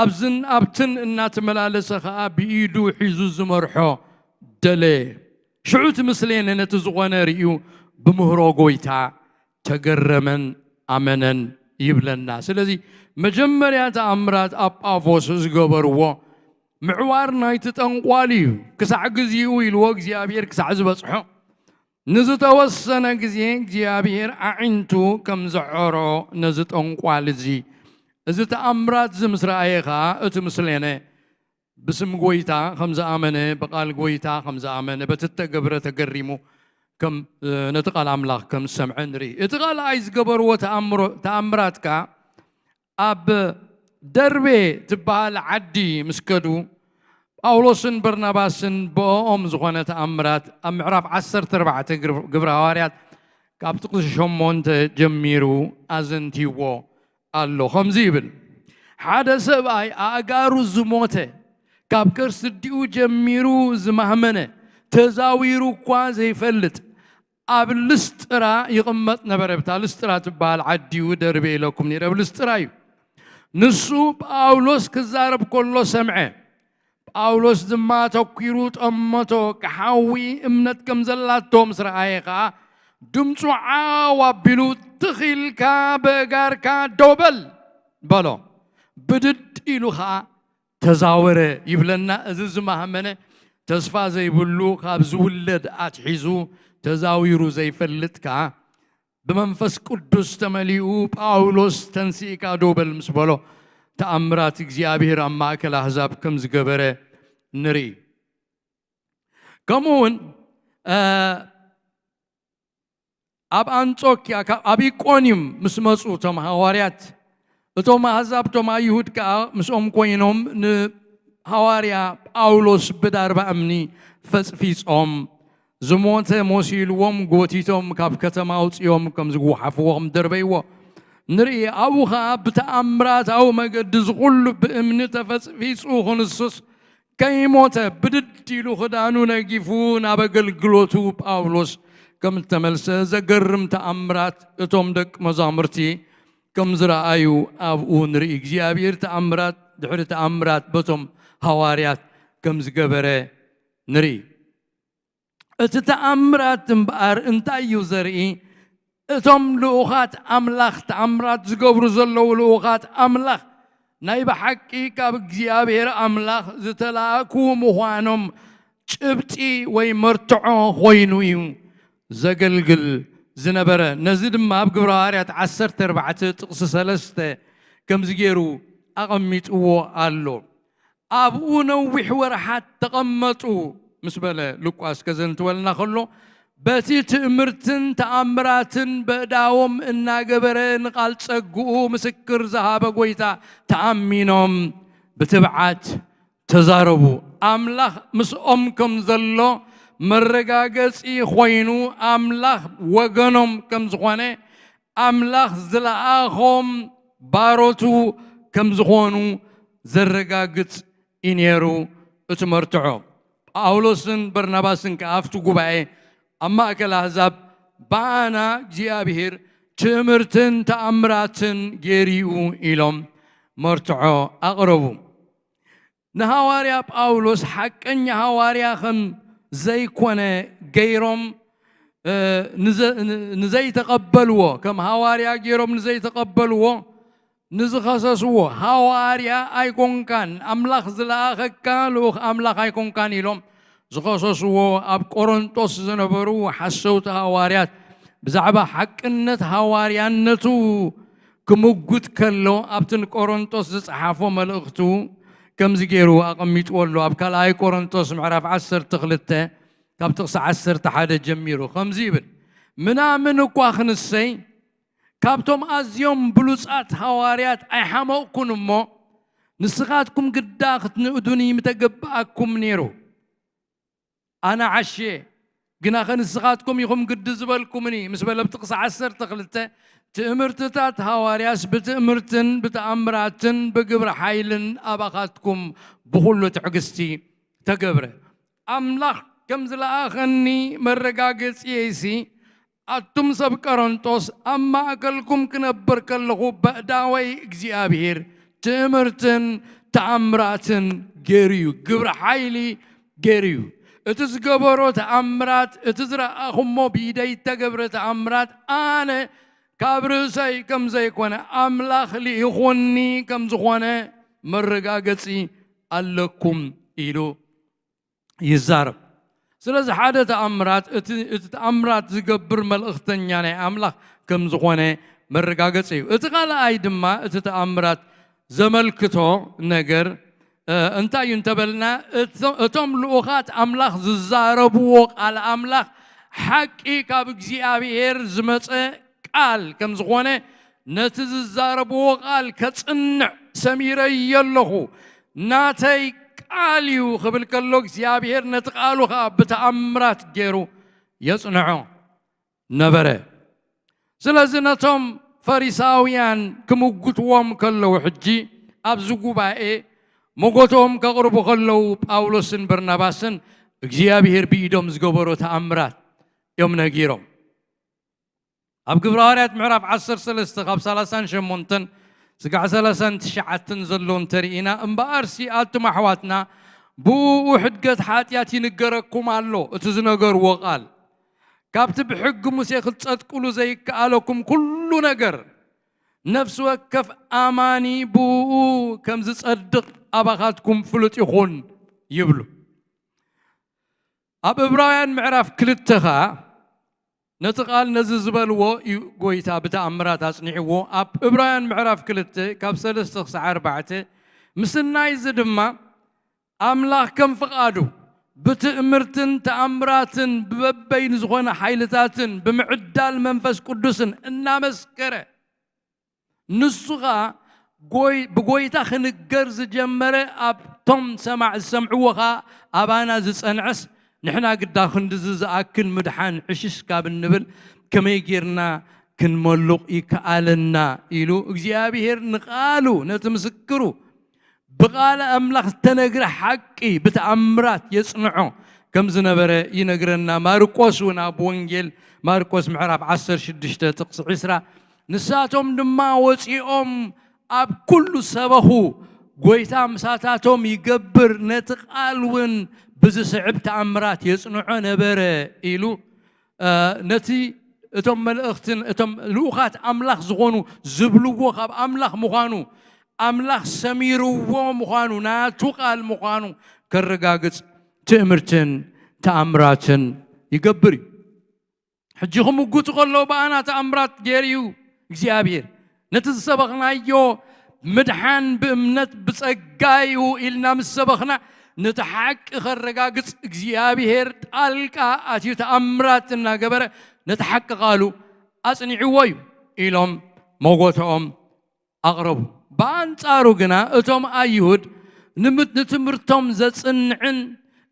ኣብዝን ኣብትን እናተመላለሰ ኸኣ ብኢዱ ሒዙ ዝመርሖ ደለየ። ሽዑ እቲ ምስሌነ ነቲ ዝኾነ ርእዩ ብምህሮ ጐይታ ተገረመን ኣመነን ይብለና። ስለዚ መጀመርያ ተኣምራት ኣብ ጳፎስ ዝገበርዎ ምዕዋር ናይቲ ጠንቋል እዩ። ክሳዕ ግዚኡ ኢልዎ እግዚኣብሔር ክሳዕ ዝበጽሖ ንዝተወሰነ ግዜ እግዚኣብሔር ኣዒንቱ ከም ዘዐሮ ነዚ ጠንቋል እዚ፣ እዚ ተኣምራት እዚ ምስ ረኣየ ኸኣ እቲ ምስሌነ ብስም ጎይታ ከም ዝኣመነ፣ ብቓል ጎይታ ከም ዝኣመነ፣ በቲ እተገብረ ተገሪሙ ከም ነቲ ቃል ኣምላኽ ከም ዝሰምዐ ንርኢ። እቲ ካልኣይ ዝገበርዎ ተኣምራት ከኣ ኣብ ደርቤ ትበሃል ዓዲ ምስ ከዱ ጳውሎስን በርናባስን ብእኦም ዝኾነ ተኣምራት ኣብ ምዕራፍ ዓሰርተ ኣርባዕተ ግብሪ ሃዋርያት ካብ ጥቕሲ ሸሞንተ ጀሚሩ ኣዘንቲዎ ኣሎ። ከምዚ ይብል፣ ሓደ ሰብኣይ ኣእጋሩ ዝሞተ፣ ካብ ከርሲ ኣዲኡ ጀሚሩ ዝማህመነ፣ ተዛዊሩ እኳ ዘይፈልጥ፣ ኣብ ልስጥራ ይቕመጥ ነበረ። ብታ ልስጥራ ትበሃል ዓዲኡ ደርቤ ኢለኩም ነይረ፣ ኣብ ልስጥራ እዩ። ንሱ ጳውሎስ ክዛረብ ከሎ ሰምዐ። ጳውሎስ ድማ ተኲሩ ጠመቶ። ክሓዊ እምነት ከም ዘላቶ ምስ ረኣየ ኸኣ ድምፁ ዓው ኣቢሉ፣ ትኽ ኢልካ በእጋርካ ደው በል በሎ። ብድድ ኢሉ ኸኣ ተዛወረ ይብለና። እዚ ዝማህመነ ተስፋ ዘይብሉ ካብ ዝውለድ ኣትሒዙ ተዛዊሩ ዘይፈልጥ ከኣ ብመንፈስ ቅዱስ ተመሊኡ ጳውሎስ ተንሲእካ ደው በል ምስ በሎ ተኣምራት እግዚኣብሔር ኣብ ማእከል ኣህዛብ ከም ዝገበረ ንርኢ። ከምኡ እውን ኣብ ኣንጾኪያ ኣብ ኢቆንዩም ምስ መጹ እቶም ሃዋርያት እቶም ኣህዛብ እቶም ኣይሁድ ከኣ ምስኦም ኮይኖም ንሃዋርያ ጳውሎስ ብዳርባ እምኒ ፈጽፊጾም ዝሞተ መሲልዎም ጎቲቶም ካብ ከተማ ኣውጺኦም ከም ዝጉሓፍዎ ከም ደርበይዎ ንርኢ። ኣብኡ ኸኣ ብተኣምራታዊ መገዲ ዝኹሉ ብእምኒ ተፈጽፊጹ ክንሱስ ከይሞተ ብድድ ኢሉ ክዳኑ ነጊፉ ናብ ኣገልግሎቱ ጳውሎስ ከም እተመልሰ ዘገርም ተኣምራት እቶም ደቂ መዛሙርቲ ከም ዝረኣዩ ኣብኡ ንርኢ። እግዚኣብሔር ተኣምራት ድሕሪ ተኣምራት በቶም ሃዋርያት ከም ዝገበረ ንርኢ። እቲ ተኣምራት እምበኣር እንታይ እዩ ዘርኢ? እቶም ልኡኻት ኣምላኽ ተኣምራት ዝገብሩ ዘለዉ ልኡኻት ኣምላኽ ናይ ብሓቂ ካብ እግዚኣብሔር ኣምላኽ ዝተላእኩ ምዃኖም ጭብጢ ወይ መርትዖ ኮይኑ እዩ ዘገልግል ዝነበረ። ነዚ ድማ ኣብ ግብረ ሃዋርያት ዓሰርተ ኣርባዕተ ጥቕሲ ሰለስተ ከምዚ ገይሩ ኣቐሚጥዎ ኣሎ። ኣብኡ ነዊሕ ወርሓት ተቐመጡ ምስ በለ ሉቃስ ከዘንትወልና ከሎ በቲ ትእምርትን ተኣምራትን በእዳዎም እናገበረ ንቓል ጸግኡ ምስክር ዝሃበ ጎይታ ተኣሚኖም ብትብዓት ተዛረቡ። ኣምላኽ ምስኦም ከም ዘሎ መረጋገጺ ኮይኑ ኣምላኽ ወገኖም ከም ዝኾነ ኣምላኽ ዝለኣኾም ባሮቱ ከም ዝኾኑ ዘረጋግጽ እዩ ነይሩ እቲ መርትዖ። ጳውሎስን በርናባስን ከኣ ኣብቲ ጉባኤ ኣብ ማእከል ኣህዛብ ብኣና እግዚኣብሔር ትእምርትን ተኣምራትን ገይሩ እዩ ኢሎም መርትዖ ኣቕረቡ። ንሃዋርያ ጳውሎስ ሓቀኛ ሃዋርያ ከም ዘይኮነ ገይሮም ንዘይተቐበልዎ ከም ሃዋርያ ገይሮም ንዘይተቐበልዎ ንዝኸሰስዎ ሃዋርያ ኣይኮንካን ኣምላኽ ዝለኣኸካ ልኡኽ ኣምላኽ ኣይኮንካን ኢሎም ዝኸሰስዎ ኣብ ቆሮንጦስ ዝነበሩ ሓሰውቲ ሃዋርያት ብዛዕባ ሓቅነት ሃዋርያነቱ ክምጉት ከሎ ኣብቲ ንቆሮንጦስ ዝጸሓፎ መልእኽቱ ከምዚ ገይሩ ኣቐሚጥዎ ኣሎ። ኣብ ካልኣይ ቆሮንጦስ ምዕራፍ ዓሰርተ ክልተ ካብ ጥቕሲ ዓሰርተ ሓደ ጀሚሩ ከምዚ ይብል፣ ምናምን እኳ ክንሰይ ካብቶም ኣዝዮም ብሉጻት ሃዋርያት ኣይሓመቕኩን እሞ ንስኻትኩም ግዳ ክትንእዱኒ ምተገብኣኩም ነይሩ። ኣነ ዓሽየ ግናኸ ንስኻትኩም ኢኹም ግዲ ዝበልኩምኒ ምስ በለ ኣብ ጥቕሲ ዓሰርተ ክልተ ትእምርትታት ሃዋርያስ ብትእምርትን ብተኣምራትን ብግብሪ ሓይልን ኣባኻትኩም ብኹሉ ትዕግስቲ ተገብረ። ኣምላኽ ከም ዝለኣኸኒ መረጋገጺየይሲ ኣቱም ሰብ ቀረንጦስ ኣብ ማእከልኩም ክነብር ከለኹ በእዳወይ እግዚኣብሔር ትእምርትን ተኣምራትን ገይሩ እዩ። ግብሪ ሓይሊ ገይሩ እዩ። እቲ ዝገበሮ ተኣምራት፣ እቲ ዝረኣኹሞ ብኢደይ እተገብረ ተኣምራት ኣነ ካብ ርእሰይ ከም ዘይኮነ ኣምላኽ ልኢኹኒ ከም ዝኾነ መረጋገጺ ኣለኩም ኢሉ ይዛረብ። ስለዚ ሓደ ተኣምራት፣ እቲ፣ እቲ ተኣምራት ዝገብር መልእኽተኛ ናይ ኣምላኽ ከም ዝኾነ መረጋገጺ እዩ። እቲ ካልኣይ ድማ እቲ ተኣምራት ዘመልክቶ ነገር፣ እ፣ እንታይ እዩ እንተበልና፣ እቶ-፣ እቶም ልኡኻት ኣምላኽ ዝዛረብዎ ቃል ኣምላኽ ሓቂ ካብ እግዚኣብሔር ዝመጸ ቃል ከም ዝኾነ፣ ነቲ ዝዛረብዎ ቃል ከጽንዕ ሰሚረዮ ኣለኹ። ናተይ ቃል እዩ ክብል ከሎ፣ እግዚኣብሔር ነቲ ቃሉ ኸኣ ብተኣምራት ገይሩ የጽንዖ ነበረ። ስለዚ ነቶም ፈሪሳውያን ክምጉትዎም ከለዉ፣ ሕጂ ኣብዚ ጉባኤ መጎቶም ከቕርቡ ከለዉ፣ ጳውሎስን በርናባስን እግዚኣብሔር ብኢዶም ዝገበሮ ተኣምራት እዮም ነጊሮም። ኣብ ግብረ ሃዋርያት ምዕራፍ ዓሰርተ ሰለስተ ካብ ሰላሳን ሸሞንተን ስጋዕ ሰላሳን ትሽዓተን ዘሎ እንተርኢና፣ እምበኣርሲ ኣቱም ኣሕዋትና፣ ብእኡ ሕድገት ሓጢኣት ይንገረኩም ኣሎ፣ እቲ ዝነገርዎ ቃል። ካብቲ ብሕጊ ሙሴ ክትጸድቅሉ ዘይከኣለኩም ኩሉ ነገር፣ ነፍሲ ወከፍ ኣማኒ ብእኡ ከም ዝጸድቕ ኣባኻትኩም ፍሉጥ ይኹን ይብሉ። ኣብ ዕብራውያን ምዕራፍ ክልተ ኸኣ ነቲ ቃል ነዚ ዝበልዎ እዩ ጎይታ ብተኣምራት ኣጽኒዕዎ። ኣብ ዕብራውያን ምዕራፍ ክልተ ካብ ሰለስተ ክሳዕ ኣርባዕተ፣ ምስናይዚ ድማ ኣምላኽ ከም ፍቓዱ ብትእምርትን ተኣምራትን ብበበይኑ ዝኾነ ሓይልታትን ብምዕዳል መንፈስ ቅዱስን እናመስከረ፣ ንሱ ኸኣ ጎይ-፣ ብጎይታ ክንገር ዝጀመረ ኣብቶም ሰማዕ ዝሰምዕዎ ኸኣ ኣባና ዝጸንዐስ፣ ንሕና ግዳ ክንድዚ ዝኣክል ምድሓን ዕሽሽ ካብ እንብል ከመይ ጌርና ክንመሉቕ ይከኣለና? ኢሉ እግዚኣብሔር ንቓሉ ነቲ ምስክሩ ብቓል ኣምላኽ ዝተነግረ ሓቂ ብተኣምራት የጽንዖ ከም ዝነበረ ይነግረና። ማርቆስ እውን ኣብ ወንጌል ማርቆስ ምዕራፍ ዓሰርተ ሽዱሽተ ጥቕሲ ዕስራ፣ ንሳቶም ድማ ወጺኦም ኣብ ኩሉ ሰበኹ፣ ጎይታ ምሳታቶም ይገብር፣ ነቲ ቃል እውን ብዝስዕብ ተኣምራት የጽንዖ ነበረ ኢሉ፣ እ፣ ነቲ እቶም መልእኽትን እቶም ልኡኻት ኣምላኽ ዝኾኑ ዝብልዎ ካብ ኣምላኽ ምዃኑ፣ ኣምላኽ ሰሚርዎ ምዃኑ፣ ናቱ ቃል ምዃኑ ከረጋግጽ ትእምርትን ተኣምራትን ይገብር እዩ። ሕጂ ክምጉቱ ከለዉ ብኣና ተኣምራት ገይሩ እዩ እግዚኣብሔር። ነቲ ዝሰበኽናዮ ምድሓን ብእምነት ብጸጋ እዩ ኢልና ምስ ሰበኽና፣ ነቲ ሓቂ ከረጋግጽ እግዚኣብሔር ጣልቃ ኣትዩ ተኣምራት እናገበረ ነቲ ሓቂ ቃሉ ኣጽኒዕዎ እዩ ኢሎም መጎተኦም ኣቕረቡ። ብኣንጻሩ ግና እቶም ኣይሁድ ንምት-፣ ንትምህርቶም ዘጽንዕን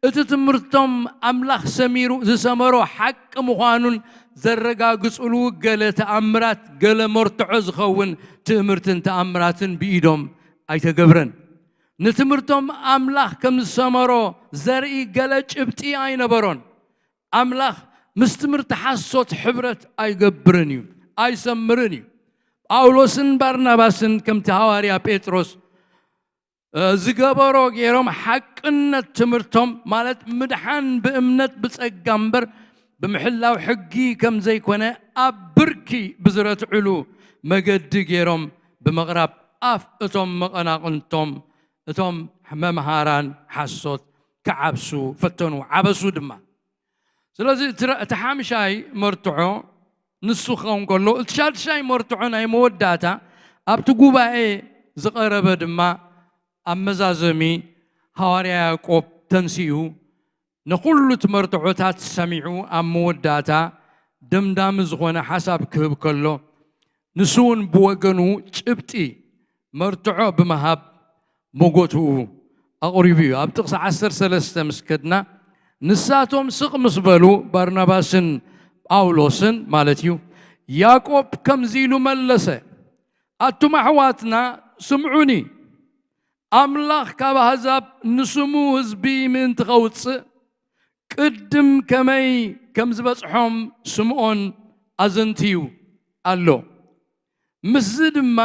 እቲ ትምህርቶም ኣምላኽ ሰሚሩ ዝሰመሮ ሓቂ ምዃኑን ዘረጋግጽሉ ገለ ተኣምራት፣ ገለ መርትዖ ዝኸውን ትእምርትን ተኣምራትን ብኢዶም ኣይተገብረን። ንትምህርቶም ኣምላኽ ከም ዝሰመሮ ዘርኢ ገለ ጭብጢ ኣይነበሮን። ኣምላኽ ምስ ትምህርቲ ሓሶት ሕብረት ኣይገብርን እዩ፣ ኣይሰምርን እዩ። ጳውሎስን ባርናባስን ከምቲ ሃዋርያ ጴጥሮስ፣ እ፣ ዝገበሮ ገይሮም ሓቅነት ትምህርቶም፣ ማለት ምድሓን ብእምነት ብጸጋ እምበር ብምሕላው ሕጊ ከም ዘይኮነ ኣብ ብርኪ ብዝረትዕሉ መገዲ ገይሮም ብምቕራብ ኣፍ እቶም መቐናቕንቶም፣ እቶም መምሃራን ሓሶት ክዓብሱ ፈተኑ፣ ዓበሱ ድማ። ስለዚ እቲ ራ-፣ እቲ ሓምሻይ መርትዖ ንሱ ክኸውን ከሎ፣ እቲ ሻድሻይ መርትዖ ናይ መወዳእታ ኣብቲ ጉባኤ ዝቐረበ ድማ ኣብ መዛዘሚ ሃዋርያ ያዕቆብ ተንሲኡ፣ ንኹሉ እቲ መርትዖታት ሰሚዑ ኣብ መወዳእታ ደምዳሚ ዝኾነ ሓሳብ ክህብ ከሎ፣ ንሱ እውን ብወገኑ ጭብጢ መርትዖ ብምሃብ መጎትኡ ኣቕሪቡ እዩ። ኣብ ጥቕሲ ዓሰርተ ሰለስተ ምስ ከድና፣ ንሳቶም ስቕ ምስ በሉ፣ ባርናባስን ጳውሎስን ማለት እዩ፣ ያዕቆብ ከምዚ ኢሉ መለሰ፣ ኣቱም ኣሕዋትና ስምዑኒ፣ ኣምላኽ ካብ ኣህዛብ ንስሙ ህዝቢ ምእንቲ ኸውጽእ፣ ቅድም ከመይ ከም ዝበጽሖም ስምዖን ኣዘንትዩ ኣሎ። ምስዚ ድማ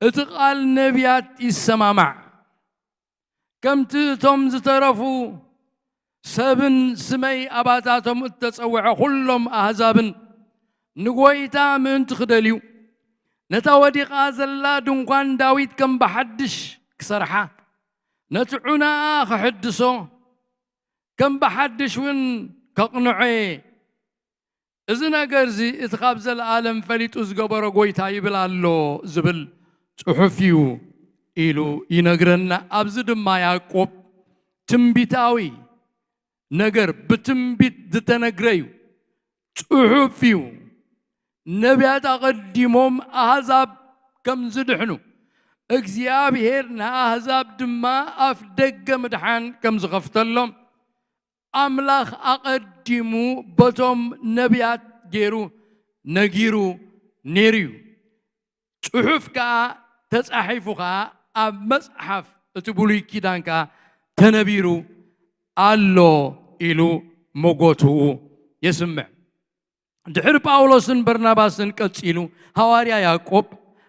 እቲ ቃል ነቢያት ይሰማማዕ። ከምቲ እቶም ዝተረፉ ሰብን ስመይ ኣባታቶም እተጸውዐ ኩሎም ኣህዛብን ንጎይታ ምእንቲ ክደልዩ፣ ነታ ወዲቓ ዘላ ድንኳን ዳዊት ከም ብሓድሽ ክሰርሓ፣ ነቲ ዑናኣ ክሕድሶ፣ ከም ብሓድሽ እውን ከቕንዖ እየ። እዚ ነገር እዚ እቲ ካብ ዘለኣለም ፈሊጡ ዝገበሮ ጎይታ ይብል ኣሎ ዝብል ጽሑፍ እዩ ኢሉ ይነግረና። ኣብዚ ድማ ያዕቆብ ትንቢታዊ ነገር ብትንቢት ዝተነግረ እዩ። ጽሑፍ እዩ። ነቢያት ኣቐዲሞም ኣህዛብ ከም ዝድሕኑ፣ እግዚኣብሔር ንኣህዛብ ድማ ኣፍ ደገ ምድሓን ከም ዝኸፍተሎም ኣምላኽ ኣቐዲሙ በቶም ነቢያት ገይሩ ነጊሩ ነይሩ እዩ። ጽሑፍ ከኣ ተጻሒፉ ከኣ ኣብ መጽሓፍ እቲ ብሉይ ኪዳን ከኣ ተነቢሩ ኣሎ ኢሉ መጎትኡ የስምዕ። ድሕሪ ጳውሎስን በርናባስን ቀጺሉ፣ ሃዋርያ ያዕቆብ፣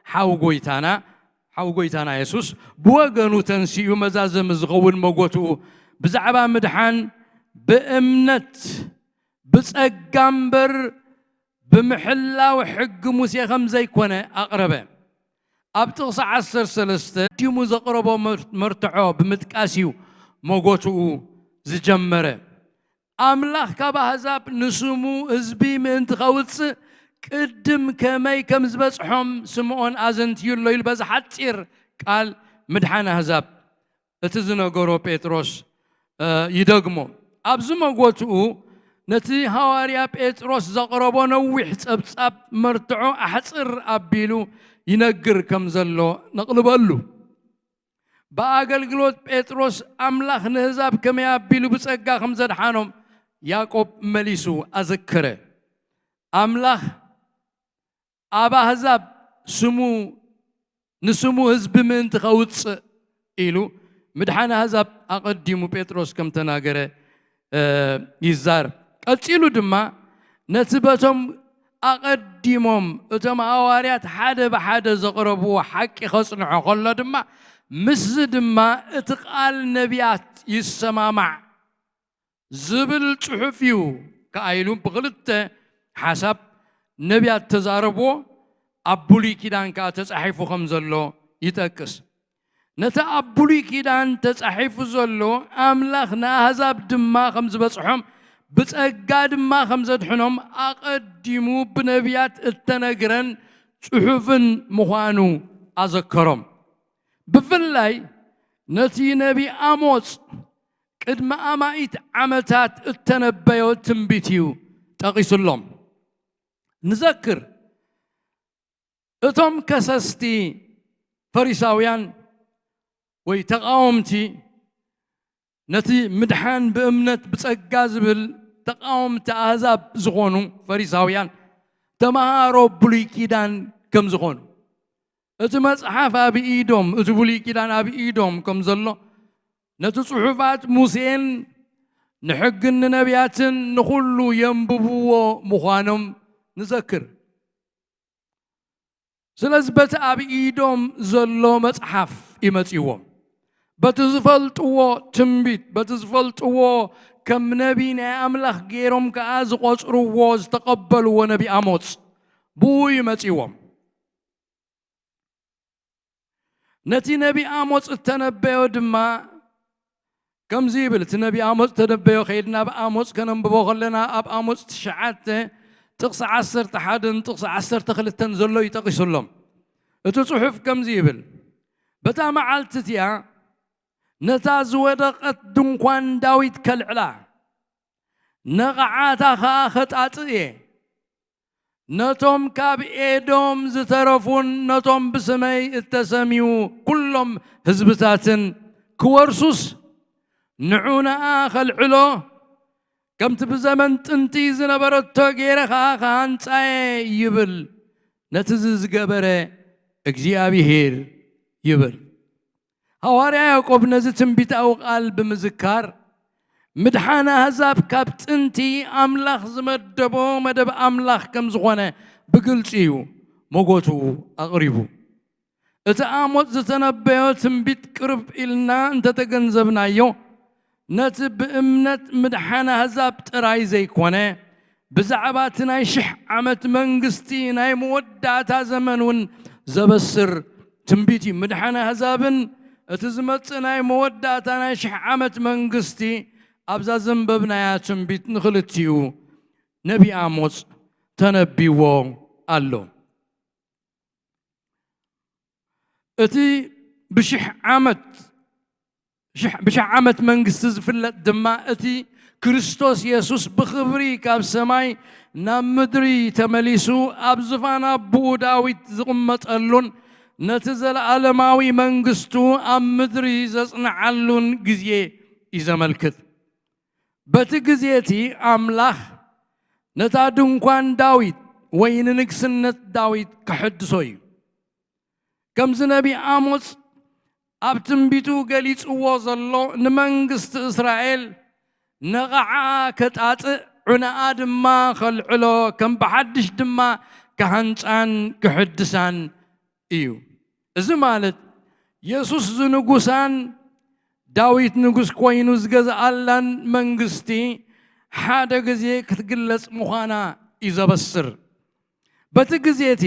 ሓው ጎይታና፣ ሓው ጎይታና የሱስ፣ ብወገኑ ተንሲኡ መዛዘሚ ዝኸውን መጎትኡ ብዛዕባ ምድሓን ብእምነት ብጸጋ እምበር ብምሕላው ሕጊ ሙሴ ከም ዘይኮነ ኣቕረበ። ኣብ ጥቕሲ ዓሰርተ ሰለስተ ቀዲሙ ዘቕረቦ መር-፣ መርትዖ ብምጥቃስ እዩ መጎትኡ ዝጀመረ። ኣምላኽ ካብ ኣህዛብ ንስሙ ህዝቢ ምእንቲ ከውጽእ ቅድም ከመይ ከም ዝበጽሖም ስምዖን ኣዘንትዩ ኣሎ ኢሉ በዚ ሓጺር ቃል ምድሓን ኣህዛብ እቲ ዝነገሮ ጴጥሮስ፣ እ፣ ይደግሞ። ኣብዚ መጎትኡ ነቲ ሃዋርያ ጴጥሮስ ዘቕረቦ ነዊሕ ጸብጻብ መርትዖ ኣሕጽር ኣቢሉ ይነግር ከም ዘሎ ነቕልበሉ። ብኣገልግሎት ጴጥሮስ ኣምላኽ ንህዛብ ከመይ ኣቢሉ ብጸጋ ከም ዘድሓኖም ያዕቆብ መሊሱ ኣዘከረ። ኣምላኽ ኣብ ኣህዛብ ስሙ፣ ንስሙ ህዝቢ ምእንቲ ከውጽእ ኢሉ ምድሓን ኣህዛብ ኣቐዲሙ ጴጥሮስ ከም ተናገረ፣ እ፣ ይዛረብ። ቀጺሉ ድማ ነቲ በቶም ኣቐዲሞም እቶም ሃዋርያት ሓደ ብሓደ ዘቕረብዎ ሓቂ ከጽንዖ ከሎ ድማ፣ ምስዚ ድማ እቲ ቃል ነቢያት ይሰማማዕ ዝብል ጽሑፍ እዩ ከኣ ኢሉ ብኽልተ ሓሳብ ነቢያት ተዛረብዎ፣ ኣብ ብሉይ ኪዳን ከኣ ተጻሒፉ ከም ዘሎ ይጠቅስ። ነቲ ኣብ ብሉይ ኪዳን ተጻሒፉ ዘሎ ኣምላኽ ንኣህዛብ ድማ ከም ዝበጽሖም ብጸጋ ድማ ከም ዘድሕኖም ኣቐዲሙ ብነቢያት እተነግረን ጽሑፍን ምዃኑ ኣዘከሮም። ብፍላይ ነቲ ነቢ ኣሞጽ ቅድሚ ኣማኢት ዓመታት እተነበዮ ትንቢት እዩ ጠቒሱሎም። ንዘክር፣ እቶም ከሰስቲ ፈሪሳውያን ወይ ተቓወምቲ፣ ነቲ ምድሓን ብእምነት ብጸጋ ዝብል ተቓወምቲ ኣህዛብ ዝኾኑ ፈሪሳውያን፣ ተመሃሮ ብሉይ ኪዳን ከም ዝኾኑ፣ እቲ መጽሓፍ ኣብ ኢዶም፣ እቲ ብሉይ ኪዳን ኣብ ኢዶም ከም ዘሎ፣ ነቲ ጽሑፋት ሙሴን ንሕግን ንነቢያትን ንኹሉ የንብብዎ ምዃኖም ንዘክር። ስለዚ በቲ ኣብ ኢዶም ዘሎ መጽሓፍ እዩ መጺዎም። በቲ ዝፈልጥዎ ትንቢት፣ በቲ ዝፈልጥዎ ከም ነቢ ናይ ኣምላኽ ገይሮም ከኣ ዝቖጽርዎ ዝተቐበልዎ ነቢ ኣሞጽ ብኡ እዩ መጺዎም። ነቲ ነቢ ኣሞጽ እተነበዮ ድማ ከምዚ ይብል። እቲ ነቢ ኣሞጽ እተነበዮ ከይድና ኣብ ኣሞጽ ከነንብቦ ከለና ኣብ ኣሞጽ ትሽዓተ ጥቕሲ ዓሰርተ ሓደን ጥቕሲ ዓሰርተ ክልተን ዘሎ እዩ ጠቒሱሎም። እቲ ጽሑፍ ከምዚ ይብል፣ በታ መዓልቲ እቲኣ ነታ ዝወደቐት ድንኳን ዳዊት ከልዕላ፣ ነቓዓታ ኸኣ ኸጣጥእ እየ። ነቶም ካብ ኤዶም ዝተረፉን ነቶም ብስመይ እተሰምዩ ኩሎም ህዝብታትን ክወርሱስ፣ ንዑ ነኣ ኸልዕሎ፣ ከምቲ ብዘመን ጥንቲ ዝነበረቶ ገይረ ኸኣ ክሃንጻየ ይብል ነቲ እዚ ዝገበረ እግዚኣብሄር ይብል። ሃዋርያ ያዕቆብ ነዚ ትንቢታዊ ቃል ብምዝካር፣ ምድሓን ኣህዛብ ካብ ጥንቲ ኣምላኽ ዝመደቦ መደብ ኣምላኽ ከም ዝኾነ ብግልጺ እዩ መጎትኡ ኣቕሪቡ። እቲ ኣሞጽ ዝተነበዮ ትንቢት ቅርብ ኢልና እንተተገንዘብናዮ፣ ነቲ ብእምነት ምድሓን ኣህዛብ ጥራይ ዘይኮነ፣ ብዛዕባ እቲ ናይ ሽሕ ዓመት መንግስቲ ናይ መወዳእታ ዘመን እውን ዘበስር ትንቢት እዩ። ምድሓን ኣህዛብን እቲ ዝመጽእ ናይ መወዳእታ ናይ ሽሕ ዓመት መንግስቲ ኣብዛ ዘንበብናያ ትንቢት ንኽልቲኡ ነቢ ኣሞጽ ተነቢዎ ኣሎ። እቲ ብሽሕ ዓመት ሽሕ- ብሽሕ ዓመት መንግስቲ ዝፍለጥ ድማ እቲ ክርስቶስ የሱስ ብኽብሪ ካብ ሰማይ ናብ ምድሪ ተመሊሱ ኣብ ዝፋን ኣቦኡ ዳዊት ዝቕመጠሉን ነቲ ዘለኣለማዊ መንግስቱ ኣብ ምድሪ ዘጽንዓሉን ግዜ እዩ ዘመልክት። በቲ ግዜ እቲ ኣምላኽ ነታ ድንኳን ዳዊት ወይ ንንግስነት ዳዊት ክሕድሶ እዩ። ከምዚ ነቢ ኣሞጽ ኣብ ትንቢቱ ገሊጽዎ ዘሎ ንመንግስቲ እስራኤል ነቓዓ ከጣጥእ ዑናኣ ድማ ከልዕሎ ከም ብሓድሽ ድማ ክሃንጻን ክሕድሳን እዩ። እዚ ማለት የሱስ ዝንጉሳን ዳዊት ንጉስ ኮይኑ ዝገዝኣላን መንግስቲ ሓደ ግዜ ክትግለጽ ምዃና እዩ ዘበስር። በቲ ግዜ እቲ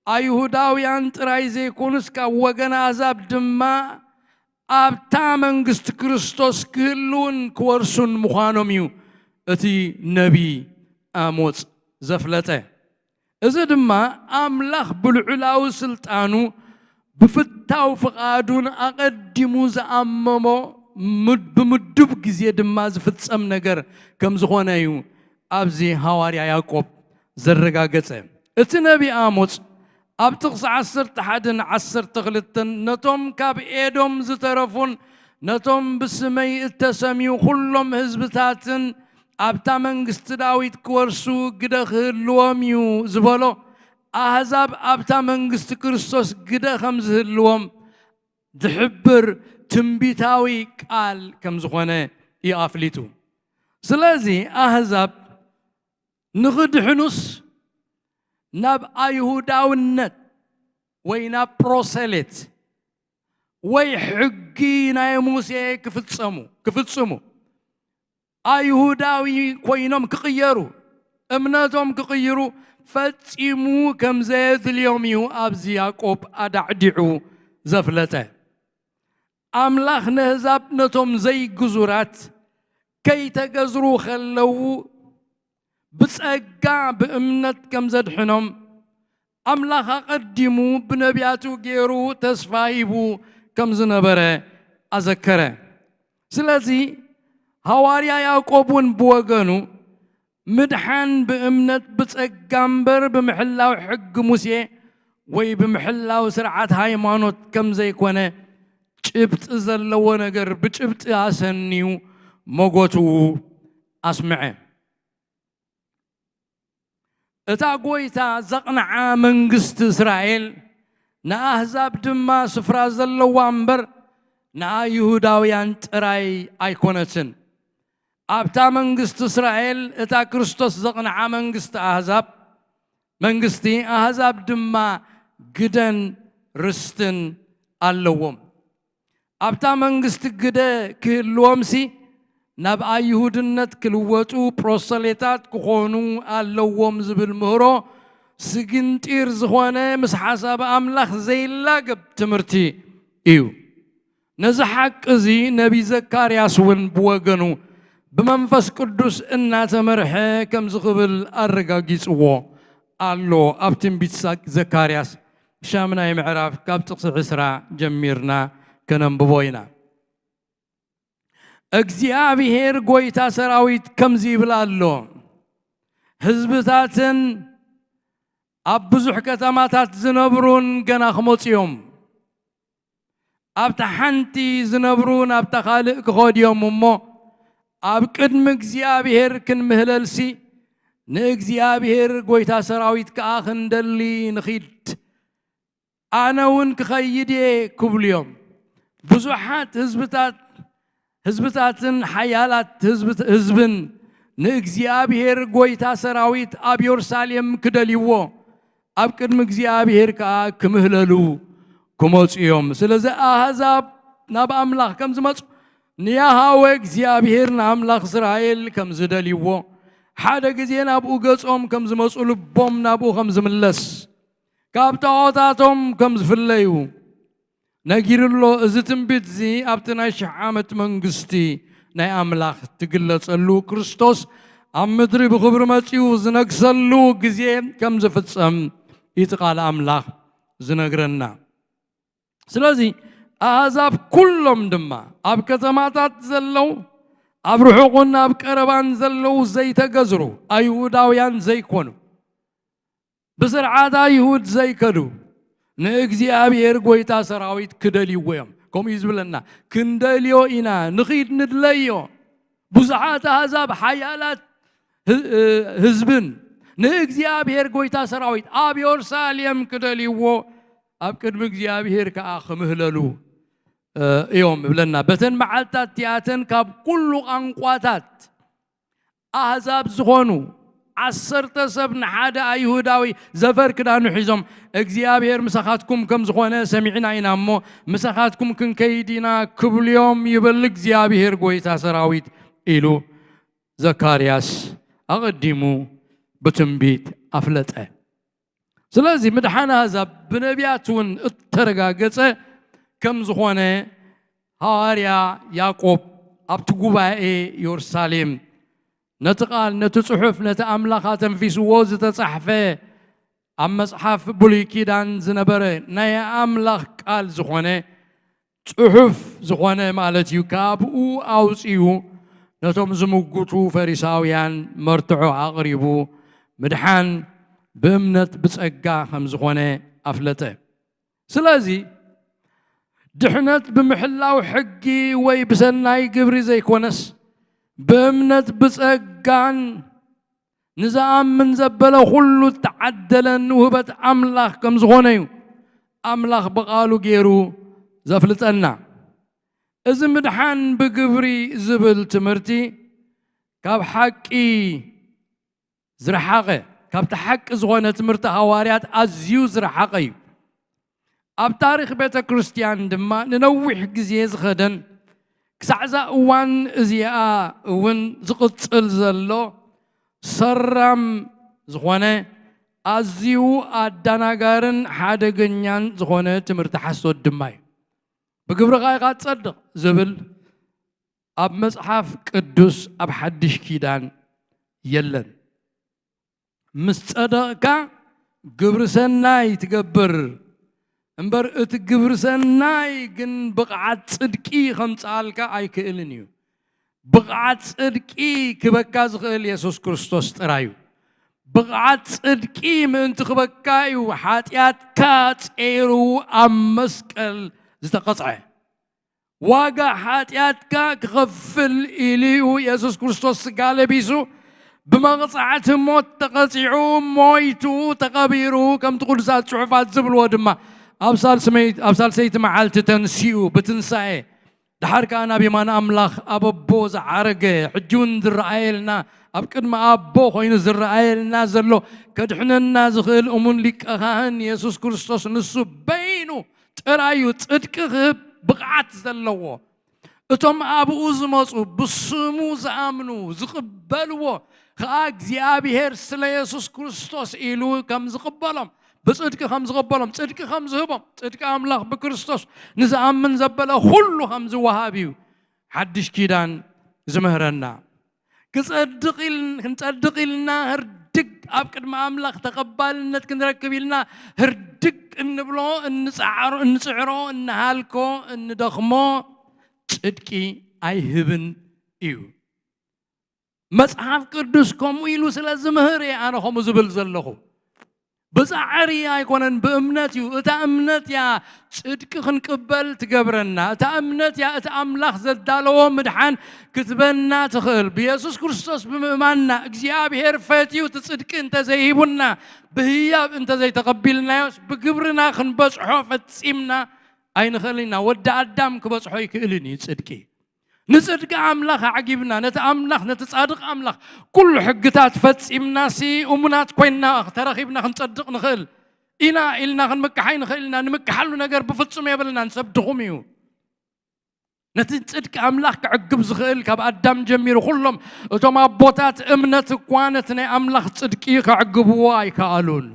ኣይሁዳውያን ጥራይ ዘይኮኑስ ካብ ወገን ኣሕዛብ ድማ ኣብታ መንግስቲ ክርስቶስ ክህልውን ክወርሱን ምዃኖም እዩ እቲ ነቢ ኣሞጽ ዘፍለጠ። እዚ ድማ ኣምላኽ ብልዑላዊ ስልጣኑ ብፍታው ፍቓዱን ኣቐዲሙ ዝኣመሞ ምድ- ብምዱብ ግዜ ድማ ዝፍጸም ነገር ከም ዝኾነ እዩ ኣብዚ ሃዋርያ ያዕቆብ ዘረጋገጸ። እቲ ነቢ ኣሞጽ ኣብ ጥቕሲ ዓሰርተ ሓደን ዓሰርተ ክልተን ነቶም ካብ ኤዶም ዝተረፉን ነቶም ብስመይ እተሰምዩ ኩሎም ህዝብታትን ኣብታ መንግስቲ ዳዊት ክወርሱ ግደ ክህልዎም እዩ ዝበሎ ኣህዛብ ኣብታ መንግስቲ ክርስቶስ ግደ ከም ዝህልዎም ዝሕብር ትንቢታዊ ቃል ከም ዝኾነ እዩ ኣፍሊጡ። ስለዚ ኣህዛብ ንኽድሕኑስ ናብ ኣይሁዳውነት ወይ ናብ ፕሮሰሌት ወይ ሕጊ ናይ ሙሴ ክፍጸሙ ክፍጽሙ ኣይሁዳዊ ኮይኖም ክቕየሩ እምነቶም ክቕይሩ ፈጺሙ ከም ዘየድልዮም እዩ ኣብዚ ያዕቆብ ኣዳዕዲዑ ዘፍለጠ። ኣምላኽ ነህዛብ ነቶም ዘይግዙራት ከይተገዝሩ ከለዉ ብጸጋ ብእምነት ከም ዘድሕኖም ኣምላኽ ኣቐዲሙ ብነቢያቱ ገይሩ ተስፋ ሂቡ ከም ዝነበረ ኣዘከረ። ስለዚ ሃዋርያ ያዕቆብ እውን ብወገኑ ምድሓን ብእምነት ብጸጋ እምበር ብምሕላው ሕጊ ሙሴ ወይ ብምሕላው ስርዓት ሃይማኖት ከም ዘይኮነ ጭብጢ ዘለዎ ነገር ብጭብጢ ኣሰንዩ ሞጎቱ ኣስምዐ። እታ ጎይታ ዘቕንዓ መንግስቲ እስራኤል ንኣህዛብ ድማ ስፍራ ዘለዋ እምበር ንኣይሁዳውያን ጥራይ ኣይኮነትን። ኣብታ መንግስቲ እስራኤል እታ ክርስቶስ ዘቕንዓ መንግስቲ ኣህዛብ መንግስቲ ኣህዛብ ድማ ግደን ርስትን ኣለዎም። ኣብታ መንግስቲ ግደ ክህልዎምሲ ናብ ኣይሁድነት ክልወጡ ፕሮሰሌታት ክኾኑ ኣለዎም ዝብል ምህሮ ስግንጢር ዝኾነ ምስ ሓሳብ ኣምላኽ ዘይላገብ ትምህርቲ እዩ። ነዚ ሓቂ እዚ ነቢይ ዘካርያስ እውን ብወገኑ ብመንፈስ ቅዱስ እናተመርሐ ከምዚ ክብል ኣረጋጊጽዎ ኣሎ። ኣብ ትንቢት ሳ- ዘካርያስ ሻምናይ ምዕራፍ ካብ ጥቕሲ ዕስራ ጀሚርና ከነንብቦ ኢና። እግዚኣብሔር ጎይታ ሰራዊት ከምዚ ይብል ኣሎ፣ ህዝብታትን ኣብ ብዙሕ ከተማታት ዝነብሩን ገና ክመጹ እዮም። ኣብታ ሓንቲ ዝነብሩ ናብታ ካልእ ክኸዱ እዮም እሞ ኣብ ቅድሚ እግዚኣብሔር ክንምህለልሲ ንእግዚኣብሔር ጎይታ ሰራዊት ከኣ ክንደሊ ንኺድ። ኣነ እውን ክኸይድ እየ ክብሉ እዮም። ብዙሓት ህዝብታት ህዝብታትን ሓያላት ህዝብት- ህዝብን ንእግዚኣብሔር ጎይታ ሰራዊት ኣብ የሩሳሌም ክደልይዎ ኣብ ቅድሚ እግዚኣብሔር ከኣ ክምህለሉ ክመጹ እዮም። ስለዚ ኣህዛብ ናብ ኣምላኽ ከም ዝመጹ ንያሃወ እግዚኣብሔር ንኣምላኽ እስራኤል ከም ዝደልይዎ ሓደ ግዜ ናብኡ ገጾም ከም ዝመጹ፣ ልቦም ናብኡ ከም ዝምለስ፣ ካብ ጣዖታቶም ከም ዝፍለዩ ነጊሩ ኣሎ። እዚ ትንቢት እዚ ኣብቲ ናይ ሽሕ ዓመት መንግስቲ ናይ ኣምላኽ ትግለጸሉ፣ ክርስቶስ ኣብ ምድሪ ብኽብሪ መጺኡ ዝነግሰሉ ግዜ ከም ዝፍጸም እቲ ቃል ኣምላኽ ዝነግረና። ስለዚ ኣህዛብ ኩሎም ድማ፣ ኣብ ከተማታት ዘለዉ፣ ኣብ ርሑቕን ኣብ ቀረባን ዘለዉ ዘይተገዝሩ፣ ኣይሁዳውያን ዘይኮኑ፣ ብስርዓት ኣይሁድ ዘይከዱ፣ ንእግዚኣብሔር ጐይታ ሰራዊት ክደልይዎ እዮም። ከምኡ እዩ ዝብለና፣ ክንደልዮ ኢና፣ ንኺድ ንድለዮ። ብዙሓት ኣህዛብ ሓያላት ህ-፣ ህዝብን ንእግዚኣብሔር ጐይታ ሰራዊት ኣብ የሩሳሌም ክደልይዎ፣ ኣብ ቅድሚ እግዚኣብሔር ከኣ ክምህለሉ፣ እ፣ እዮም ይብለና። በተን መዓልትታት እቲኣተን ካብ ኩሉ ቋንቋታት ኣህዛብ ዝኾኑ ዓሰርተ ሰብ ንሓደ ኣይሁዳዊ ዘፈር ክዳኑ ሒዞም፣ እግዚኣብሔር ምሳኻትኩም ከም ዝኾነ ሰሚዕና ኢና እሞ፣ ምሳኻትኩም ክንከይድ ኢና ክብልዮም ይብል እግዚኣብሔር ጐይታ ሰራዊት ኢሉ ዘካርያስ ኣቐዲሙ ብትንቢት ኣፍለጠ። ስለዚ ምድሓን ኣህዛብ ብነቢያት እውን እተረጋገጸ ከም ዝኾነ ሃዋርያ ያዕቆብ ኣብቲ ጉባኤ የሩሳሌም ነቲ ቃል፣ ነቲ ጽሑፍ፣ ነቲ ኣምላኽ ኣተንፊስዎ ዝተጻሕፈ ኣብ መጽሓፍ ብሉይ ኪዳን ዝነበረ ናይ ኣምላኽ ቃል ዝኾነ ጽሑፍ ዝኾነ ማለት እዩ፣ ካብኡ ኣውጺኡ ነቶም ዝምጉቱ ፈሪሳውያን መርትዖ ኣቕሪቡ፣ ምድሓን ብእምነት ብጸጋ ከም ዝኾነ ኣፍለጠ። ስለዚ ድሕነት ብምሕላው ሕጊ ወይ ብሰናይ ግብሪ ዘይኮነስ፣ ብእምነት ብጸጋን ንዝኣምን ዘበለ ኩሉ እተዓደለን ውህበት ኣምላኽ ከም ዝኾነ እዩ ኣምላኽ ብቓሉ ገይሩ ዘፍልጠና። እዚ ምድሓን ብግብሪ ዝብል ትምህርቲ ካብ ሓቂ ዝረሓቐ፣ ካብቲ ሓቂ ዝኾነ ትምህርቲ ሃዋርያት ኣዝዩ ዝረሓቐ እዩ። ኣብ ታሪኽ ቤተ ክርስቲያን ድማ ንነዊሕ ግዜ ዝኸደን ክሳዕዛ እዋን እዚኣ እውን ዝቕጽል ዘሎ ሰራም ዝኾነ ኣዝዩ ኣዳናጋርን ሓደገኛን ዝኾነ ትምህርቲ ሓሶት ድማ እዩ። ብግብርኻ ኢኻ ትጸድቕ ዝብል ኣብ መጽሓፍ ቅዱስ ኣብ ሓድሽ ኪዳን የለን። ምስ ጸደቕካ ግብሪ ሰናይ ትገብር እምበር፣ እቲ ግብሪ ሰናይ ግን ብቕዓት ጽድቂ ከምጽኣልካ ኣይክእልን እዩ። ብቕዓት ጽድቂ ክበካ ዝኽእል የሱስ ክርስቶስ ጥራይ እዩ። ብቕዓት ጽድቂ ምእንቲ ክበካ እዩ ሓጢኣትካ ጸይሩ ኣብ መስቀል ዝተቐጽዐ። ዋጋ ሓጢኣትካ ክኸፍል ኢሉ እዩ የሱስ ክርስቶስ ስጋ ለቢሱ፣ ብመቕጻዕቲ ሞት ተቐጺዑ፣ ሞይቱ፣ ተቐቢሩ፣ ከምቲ ቅዱሳት ጽሑፋት ዝብልዎ ድማ ኣብ ሳልስመይ-፣ ኣብ ሳልሰይቲ መዓልቲ ተንሲኡ ብትንሳኤ፣ ደሓር ከኣ ናብ የማን ኣምላኽ ኣብ ኣቦ ዝዓረገ፣ ሕጂ እውን ዝረኣየልና፣ ኣብ ቅድሚ ኣቦ ኮይኑ ዝረኣየልና ዘሎ፣ ከድሕነና ዝኽእል እሙን ሊቀ ካህን የሱስ ክርስቶስ ንሱ በይኑ ጥራይ እዩ ጽድቂ ክህብ ብቕዓት ዘለዎ። እቶም ኣብኡ ዝመጹ፣ ብስሙ ዝኣምኑ፣ ዝቕበልዎ ኸኣ እግዚኣብሔር ስለ የሱስ ክርስቶስ ኢሉ ከም ዝቕበሎም፣ ብጽድቂ ከም ዝቕበሎም፣ ጽድቂ ከም ዝህቦም፣ ጽድቂ ኣምላኽ ብክርስቶስ ንዝኣምን ዘበለ ኩሉ ከም ዝወሃብ እዩ ሓድሽ ኪዳን ዝምህረና። ክጸድቕ ኢል-፣ ክንጸድቕ ኢልና ህርድግ ኣብ ቅድሚ ኣምላኽ ተቐባልነት ክንረክብ ኢልና ህርድግ እንብሎ፣ እንጽዓሮ፣ እንጽዕሮ፣ እንሃልኮ፣ እንደኽሞ ጽድቂ ኣይህብን እዩ። መጽሓፍ ቅዱስ ከምኡ ኢሉ ስለ ዝምህር እየ ኣነ ከምኡ ዝብል ዘለኹ። ብጻዕሪ ኣይኮነን፣ ብእምነት እዩ። እታ እምነት እያ ጽድቂ ክንቅበል ትገብረና። እታ እምነት እያ እቲ ኣምላኽ ዘዳለዎ ምድሓን ክትበና ትኽእል። ብየሱስ ክርስቶስ ብምእማንና እግዚኣብሔር ፈትዩ እቲ ጽድቂ እንተዘይሂቡና፣ ብህያብ እንተዘይተቐቢልናዮስ፣ ብግብርና ክንበጽሖ ፈጺምና ኣይንኽእልን ኢና። ወዲ ኣዳም ክበጽሖ ኣይክእልን እዩ ጽድቂ። ንጽድቂ ኣምላኽ ኣዕጊብና፣ ነቲ ኣምላኽ፣ ነቲ ጻድቕ ኣምላኽ ኩሉ ሕግታት ፈጺምናሲ እሙናት ኮይንና ተረኺብና ክንጸድቕ ንኽእል ኢና ኢልና ክንምክሕ ኣይንኽእል ኢና። ንምክሓሉ ነገር ብፍጹም የብልናን፣ ሰብ ድኹም እዩ። ነቲ ጽድቂ ኣምላኽ ክዕግብ ዝኽእል ካብ ኣዳም ጀሚሩ ኩሎም እቶም ኣቦታት እምነት እኳ ነቲ ናይ ኣምላኽ ጽድቂ ከዕግብዎ ኣይከኣሉን።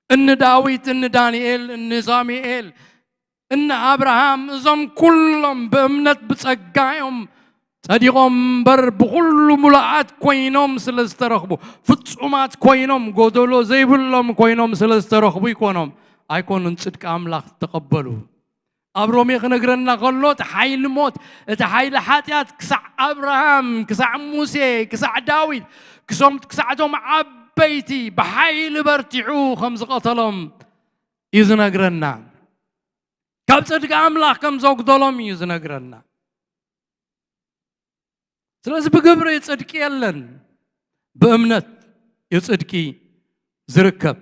እኒ ዳዊት፣ እኒ ዳንኤል፣ እኒ ሳሙኤል፣ እኒ ኣብርሃም፣ እዞም ኩሎም ብእምነት ብጸጋ እዮም ጸዲቖም እምበር ብኹሉ ሙሉኣት ኮይኖም ስለ ዝተረኽቡ፣ ፍጹማት ኮይኖም፣ ጎደሎ ዘይብሎም ኮይኖም ስለ ዝተረኽቡ ይኮኖም ኣይኮኑን ጽድቂ ኣምላኽ ተቐበሉ። ኣብ ሮሜ ክነግረና ከሎ እቲ ሓይሊ ሞት፣ እቲ ሓይሊ ሓጢኣት ክሳዕ ኣብርሃም፣ ክሳዕ ሙሴ፣ ክሳዕ ዳዊት፣ ክሶም ክሳዕቶም ዓበይቲ ብሓይሊ በርቲዑ ከም ዝቐተሎም እዩ ዝነግረና። ካብ ጽድቂ ኣምላኽ ከም ዘጉደሎም እዩ ዝነግረና። ስለዚ ብግብሪ ጽድቂ የለን፣ ብእምነት እዩ ጽድቂ ዝርከብ።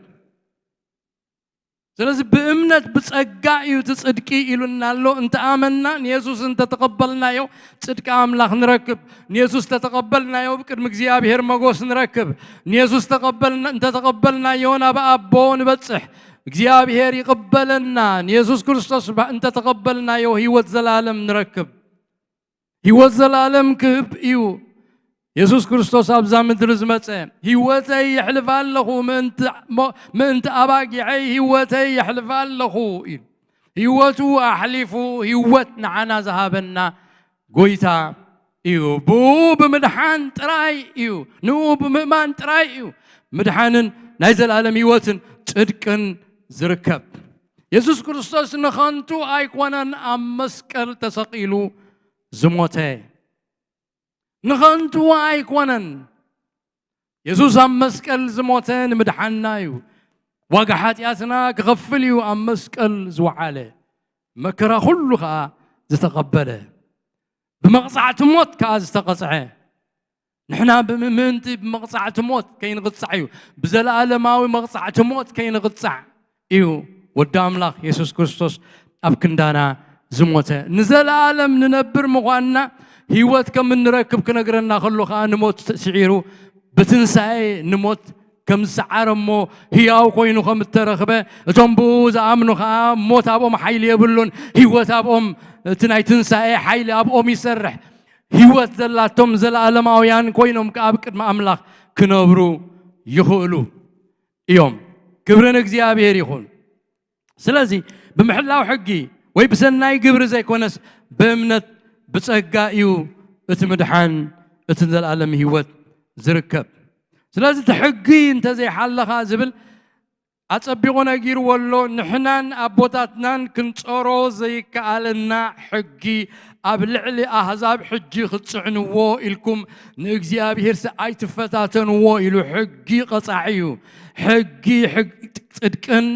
ስለዚ ብእምነት ብጸጋ እዩ እቲ ጽድቂ ኢሉና ኣሎ። እንተኣመንና ንየሱስ እንተተቐበልናዮ ጽድቂ ኣምላኽ ንረክብ። ንየሱስ እንተተቐበልናዮ ቅድሚ እግዚኣብሔር መጎስ ንረክብ። ንየሱስ ተቐበልና እንተተቐበልናዮ ናብ ኣቦ ንበጽሕ። እግዚኣብሔር ይቕበለና። ንየሱስ ክርስቶስ እንተተቐበልናዮ ህይወት ዘላለም ንረክብ። ህይወት ዘላለም ክህብ እዩ። የሱስ ክርስቶስ ኣብዛ ምድሪ ዝመጸ፣ ህይወተይ የሕልፋ ኣለኹ፣ ምእንቲ ኣባጊዐይ ህይወተይ የሕልፋ ኣለኹ ኢሉ። ህይወቱ ኣሕሊፉ ህይወት ንዓና ዝሃበና ጎይታ እዩ። ብኡ ብምድሓን ጥራይ እዩ፣ ንኡ ብምእማን ጥራይ እዩ ምድሓንን ናይ ዘላለም ህይወትን ጽድቅን ዝርከብ። የሱስ ክርስቶስ ንኸንቱ ኣይኮነን ኣብ መስቀል ተሰቒሉ ዝሞተ። ንኸንቱ ኣይኮነን። የሱስ ኣብ መስቀል ዝሞተ ንምድሓንና እዩ። ዋጋ ሓጢኣትና ክኸፍል እዩ ኣብ መስቀል ዝወዓለ። መከራ ኩሉ ኸኣ ዝተቐበለ። ብመቕጻዕቲ ሞት ከኣ ዝተቐጽዐ። ንሕና ብምእምንቲ ብመቕጻዕቲ ሞት ከይንቕጻዕ እዩ። ብዘለኣለማዊ መቕጻዕቲ ሞት ከይንቕጻዕ እዩ ወዲ ኣምላኽ የሱስ ክርስቶስ ኣብ ክንዳና ዝሞተ። ንዘለኣለም ንነብር ምዃንና ህይወት ከም እንረክብ ክነግረና ከሎ ኸኣ ንሞት ስዒሩ ብትንሳኤ ንሞት ከም ዝሰዓረ እሞ ህያው ኮይኑ ከም እተረኽበ እቶም ብኡ ዝኣምኑ ኸኣ ሞት ኣብኦም ሓይሊ የብሉን። ህይወት ኣብኦም እቲ ናይ ትንሳኤ ሓይሊ ኣብኦም ይሰርሕ። ህይወት ዘላቶም ዘለኣለማውያን ኮይኖም ከኣ ኣብ ቅድሚ ኣምላኽ ክነብሩ ይኽእሉ እዮም። ክብሪ ንእግዚኣብሔር ይኹን። ስለዚ ብምሕላው ሕጊ ወይ ብሰናይ ግብሪ ዘይኮነስ ብእምነት ብጸጋ እዩ እቲ ምድሓን እቲ ዘለኣለም ህይወት ዝርከብ። ስለዚ እቲ ሕጊ እንተዘይሓለኻ ዝብል ኣጸቢቑ ነጊርዎ ኣሎ። ንሕናን ኣቦታትናን ክንጸሮ ዘይከኣለና ሕጊ ኣብ ልዕሊ ኣህዛብ ሕጂ ክትጽዕንዎ ኢልኩም ንእግዚኣብሔርሲ ኣይትፈታተንዎ ኢሉ ሕጊ ቀጻዒ እዩ። ሕጊ ሕግ- ጽድቅን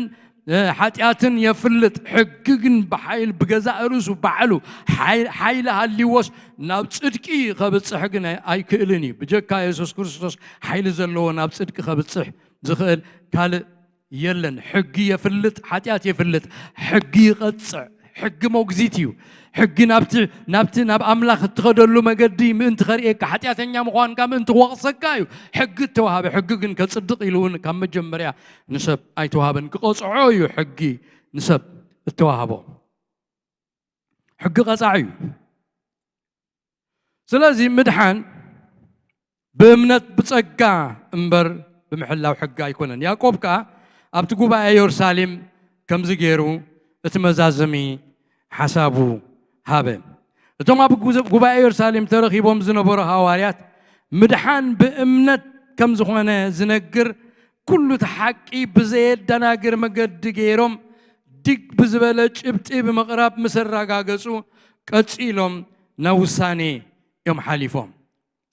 እ፣ ሓጢኣትን የፍልጥ። ሕጊ ግን ብሓይል ብገዛእ ርእሱ ባዕሉ ሓይ- ሓይሊ ሃልይዎስ ናብ ጽድቂ ከብጽሕ ግን ኣይ- ኣይክእልን እዩ። ብጀካ የሱስ ክርስቶስ ሓይሊ ዘለዎ ናብ ጽድቂ ከብጽሕ ዝኽእል ካልእ የለን። ሕጊ የፍልጥ፣ ሓጢኣት የፍልጥ፣ ሕጊ ይቐጽዕ። ሕጊ ሞግዚት እዩ። ሕጊ ናብቲ ናብቲ ናብ ኣምላኽ እትኸደሉ መገዲ ምእንቲ ከርእየካ፣ ሓጢኣተኛ ምዃንካ ምእንቲ ክወቕሰካ እዩ ሕጊ እተዋሃበ። ሕጊ ግን ከጽድቕ ኢሉ እውን ካብ መጀመርያ ንሰብ ኣይተዋሃበን። ክቐጽዖ እዩ ሕጊ ንሰብ እተዋሃቦ። ሕጊ ቀጻዒ እዩ። ስለዚ ምድሓን ብእምነት ብጸጋ እምበር ብምሕላው ሕጊ ኣይኮነን። ያዕቆብ ከኣ ኣብቲ ጉባኤ የሩሳሌም ከምዚ ገይሩ እቲ መዛዘሚ ሓሳቡ ሃበ። እቶም ኣብ ጉዘ- ጉባኤ የሩሳሌም ተረኺቦም ዝነበሩ ሃዋርያት ምድሓን ብእምነት ከም ዝኾነ ዝነግር ኩሉ እቲ ሓቂ ብዘየደናግር መገዲ ገይሮም ድግ ብዝበለ ጭብጢ ብምቕራብ ምስ ኣረጋገጹ ቀጺሎም ናብ ውሳኔ እዮም ሓሊፎም።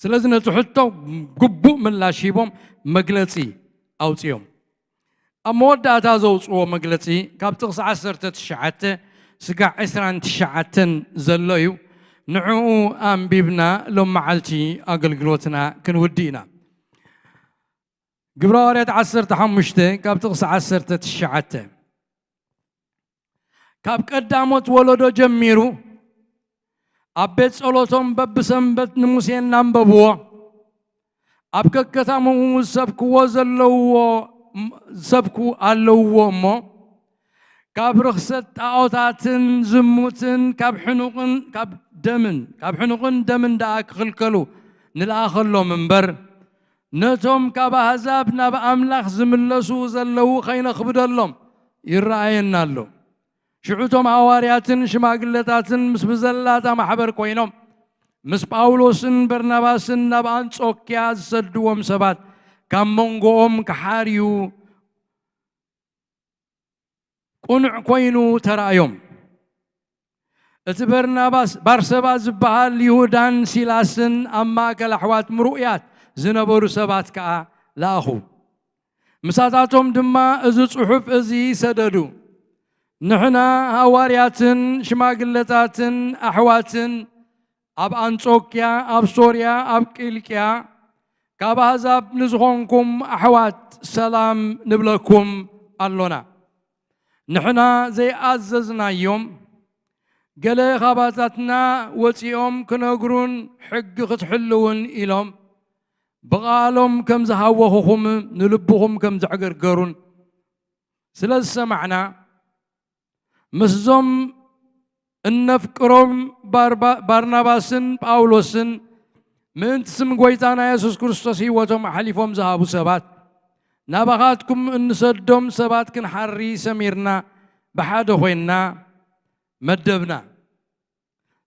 ስለዚ ነቲ ሕቶ ግቡእ ምላሽ ሂቦም መግለጺ ኣውጺኦም። ኣብ መወዳእታ ዘውጽዎ መግለጺ ካብ ጥቕሲ ዓሰርተ ትሽዓተ ስጋዕ ዕስራን ትሽዓተን ዘሎ እዩ። ንዕኡ ኣንቢብና ሎም መዓልቲ ኣገልግሎትና ክንውዲ ኢና። ግብረ ሃዋርያት ዓሰርተ ሓሙሽተ ካብ ጥቕሲ ዓሰርተ ትሽዓተ ካብ ቀዳሞት ወለዶ ጀሚሩ ኣብ ቤት ጸሎቶም በብሰንበት ንሙሴ እናንበብዎ ኣብ ከከታምኡ ዝሰብክዎ ዘለውዎ ዝሰብኩ ኣለውዎ እሞ ካብ ርኽሰት ጣዖታትን ዝሙትን ካብ ሕኑቕን ካብ ደምን ካብ ሕኑቕን ደምን ደኣ ክኽልከሉ ንልኣኸሎም እምበር፣ ነቶም ካብ ኣህዛብ ናብ ኣምላኽ ዝምለሱ ዘለዉ ኸይነኽብደሎም ይረኣየና ኣሎ። ሽዑ እቶም ሃዋርያትን ሽማግለታትን ምስ ብዘላታ ማሕበር ኮይኖም፣ ምስ ጳውሎስን በርናባስን ናብ ኣንጾክያ ዝሰድዎም ሰባት ካብ መንጎኦም ክሓርዩ ቅኑዕ ኮይኑ ተራእዮም። እቲ በርናባስ፣ ባርሰባ ዝበሃል ይሁዳን ሲላስን ኣብ ማእከል ኣሕዋት ምሩእያት ዝነበሩ ሰባት ከኣ ለኣኹ። ምሳታቶም ድማ እዚ ጽሑፍ እዚ ሰደዱ። ንሕና ሃዋርያትን ሽማግለታትን ኣሕዋትን ኣብ ኣንጾክያ፣ ኣብ ሶርያ፣ ኣብ ቂልቅያ፣ ካብ ኣህዛብ ንዝኾንኩም ኣሕዋት ሰላም ንብለኩም ኣሎና። ንሕና ዘይኣዘዝናዮም፣ ገለ ኻባታትና ወጺኦም ክነግሩን ሕጊ ክትሕልውን ኢሎም ብቓሎም ከም ዝሃወኹኹም ንልብኹም ከም ዘዕገርገሩን ስለ ዝሰማዕና፣ ምስዞም እነፍቅሮም ባርባ-፣ ባርናባስን ጳውሎስን ምእንቲ ስም ጐይታና የሱስ ክርስቶስ ህይወቶም ኣሕሊፎም ዝሃቡ ሰባት፣ ናባኻትኩም እንሰዶም ሰባት ክንሓሪ ሰሚርና ብሓደ ኾይንና መደብና።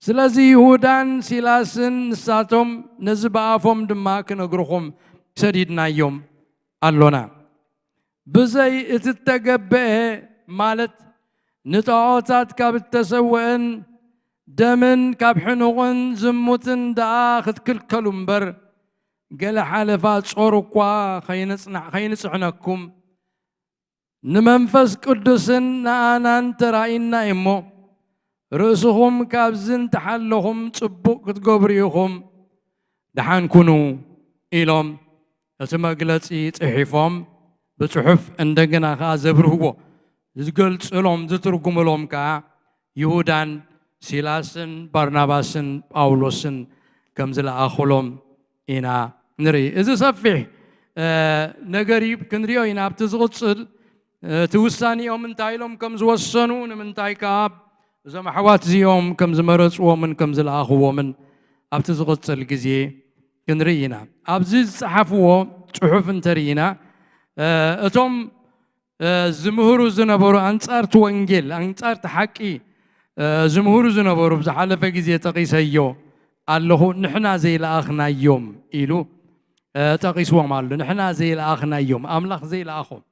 ስለዚ ይሁዳን ሲላስን ንሳቶም ነዚ ብኣፎም ድማ ክነግርኹም ሰዲድናዮም ኣሎና። ብዘይ እቲ እተገብአ፣ ማለት ንጣዖታት ካብ እተሰውአን ደምን ካብ ሕኑቕን ዝሙትን ደኣ ክትክልከሉ እምበር፣ ገለ ሓለፋ ጾር እኳ ኸይንጽናዕ-፣ ኸይንጽዕነኩም፣ ንመንፈስ ቅዱስን ንኣናን ተራእዩና እዩ እሞ፣ ርእስኹም ካብዚ እንተሓለኹም ጽቡቕ ክትገብሩ ኢኹም፣ ደሓን ኩኑ ኢሎም እቲ መግለጺ ጽሒፎም ብጽሑፍ እንደገና ከኣ ዘብርህዎ፣ ዝገልጽሎም፣ ዝትርጉምሎም ከኣ ይሁዳን ሲላስን ባርናባስን ጳውሎስን ከም ዝለኣኹሎም ኢና ንርኢ። እዚ ሰፊሕ፣ እ፣ ነገር እዩ፣ ክንሪኦ ኢና ኣብቲ ዝቕጽል። እቲ ውሳኔኦም እንታይ ኢሎም ከም ዝወሰኑ፣ ንምንታይ ከኣ እዞም ኣሕዋት እዚኦም ከም ዝመረጽዎምን ከም ዝለኣኽዎምን ኣብቲ ዝቕጽል ግዜ ክንርኢ ኢና። ኣብዚ ዝጸሓፍዎ ጽሑፍ እንተርኢና፣ እ፣ እቶም፣ እ፣ ዝምህሩ ዝነበሩ፣ ኣንጻርቲ ወንጌል፣ ኣንጻርቲ ሓቂ፣ እ፣ ዝምህሩ ዝነበሩ፣ ብዝሓለፈ ግዜ ጠቒሰዮ ኣለኹ፣ ንሕና ዘይለኣኽናዮም ኢሉ፣ እ፣ ጠቒስዎም ኣሎ። ንሕና ዘይለኣኽናዮም፣ ኣምላኽ ዘይለኣኾም።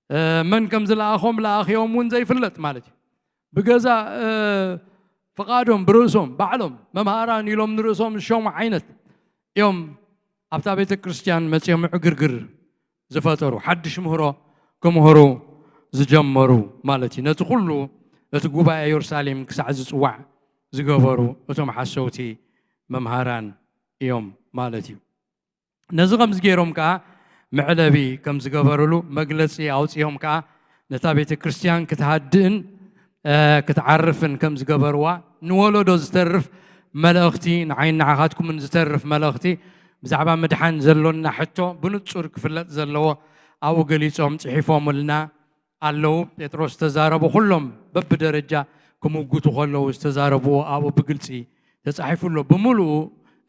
እ፣ መን ከም ዝለኣኾም ለኣኺኦም እውን ዘይፍለጥ ማለት እዩ። ብገዛ፣ እ፣ ፍቓዶም፣ ብርእሶም፣ ባዕሎም መምሃራን ኢሎም ንርእሶም ዝሸሙ ዓይነት እዮም ኣብታ ቤተ ክርስቲያን መጺኦም ዕግርግር ዝፈጠሩ፣ ሓድሽ ምህሮ ክምህሩ ዝጀመሩ ማለት እዩ። ነቲ ኩሉ እቲ ጉባኤ የሩሳሌም ክሳዕ ዝጽዋዕ ዝገበሩ እቶም ሓሰውቲ መምሃራን እዮም ማለት እዩ። ነዚ ከምዚ ገይሮም ከኣ መዕለቢ ከም ዝገበሩሉ መግለጺ ኣውጺኦም ከኣ ነታ ቤተ ክርስቲያን ክትሃድእን፣ እ፣ ክትዓርፍን ከም ዝገበርዋ ንወለዶ ዝተርፍ መልእኽቲ፣ ንዓይን ንዓኻትኩምን ዝተርፍ መልእኽቲ ብዛዕባ ምድሓን ዘሎና ሕቶ ብንጹር ክፍለጥ ዘለዎ ኣብኡ ገሊጾም ጽሒፎምልና ኣለዉ። ጴጥሮስ ዝተዛረቡ ኩሎም በብደረጃ ክምጉቱ ከለዉ ዝተዛረብዎ ኣብኡ ብግልጺ ተጻሒፉ ኣሎ። ብምሉኡ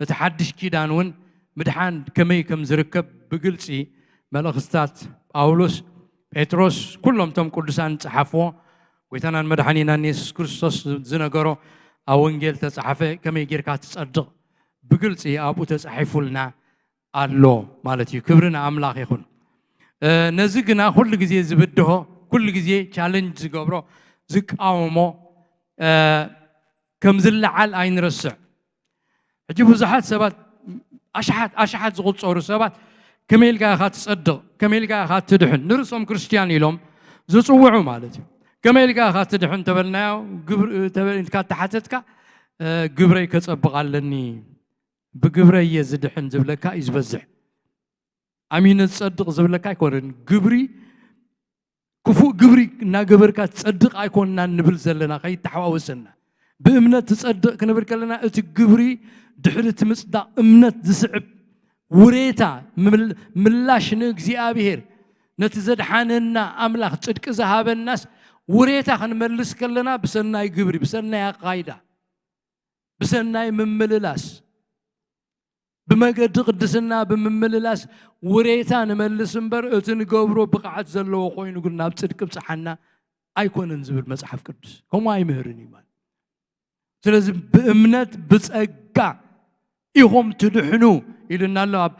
እቲ ሓድሽ ኪዳን እውን ምድሓን ከመይ ከም ዝርከብ ብግልጺ መልእኽትታት ጳውሎስ፣ ጴጥሮስ፣ ኩሎም እቶም ቅዱሳን ዝጸሓፍዎ፣ ጐይታናን መድሓኒናን የሱስ ክርስቶስ ዝነገሮ ኣብ ወንጌል ተጻሕፈ፣ ከመይ ጌርካ ትጸድቕ ብግልጺ ኣብኡ ተጻሒፉልና ኣሎ ማለት እዩ። ክብሪ ንኣምላኽ ይኹን። እ፣ ነዚ ግና ኩሉ ግዜ ዝብድሆ፣ ኩሉ ግዜ ቻለንጅ ዝገብሮ፣ ዝቃወሞ፣ እ፣ ከም ዝለዓል ኣይንረስዕ። ሕጂ ብዙሓት ሰባት፣ ኣሽሓት፣ ኣሽሓት ዝቑጸሩ ሰባት ከመይ ኢልካ ኢኻ ትጸድቕ፣ ከመይ ኢልካ ኢኻ ትድሕን፣ ንርእሶም ክርስትያን ኢሎም ዝጽውዑ ማለት እዩ። ከመይ ኢልካ ኢኻ ትድሕን ተበልናዮ፣ ግብር-፣ ተበ-፣ ኢልካ ተሓተትካ፣ እ፣ ግብረይ ከጸብቕ ኣለኒ፣ ብግብረይ እየ ዝድሕን ዝብለካ እዩ ዝበዝሕ። ኣሚነ ዝጸድቕ ዝብለካ ኣይኮነን። ግብሪ፣ ክፉእ ግብሪ እናገበርካ ትጸድቕ ኣይኮንናን ንብል ዘለና፣ ከይተሓዋወሰና። ብእምነት ትጸድቕ ክንብል ከለና፣ እቲ ግብሪ ድሕሪ እቲ ምጽዳቕ እምነት ዝስዕብ ውሬታ፣ ምል-፣ ምላሽ ንእግዚኣብሔር፣ ነቲ ዘድሓነና ኣምላኽ ጽድቂ ዝሃበናስ ውሬታ ክንመልስ ከለና ብሰናይ ግብሪ፣ ብሰናይ ኣካይዳ፣ ብሰናይ ምምልላስ፣ ብመገዲ ቅድስና ብምምልላስ ውሬታ ንመልስ እምበር፣ እቲ ንገብሮ ብቕዓት ዘለዎ ኮይኑ ግን ናብ ጽድቂ ብጽሓና ኣይኮነን ዝብል መጽሓፍ ቅዱስ ከምኡ ኣይምህርን እዩ ማለት። ስለዚ ብእምነት ብጸጋ ኢኹም ትድሕኑ ኢሉና ኣሎ ኣብ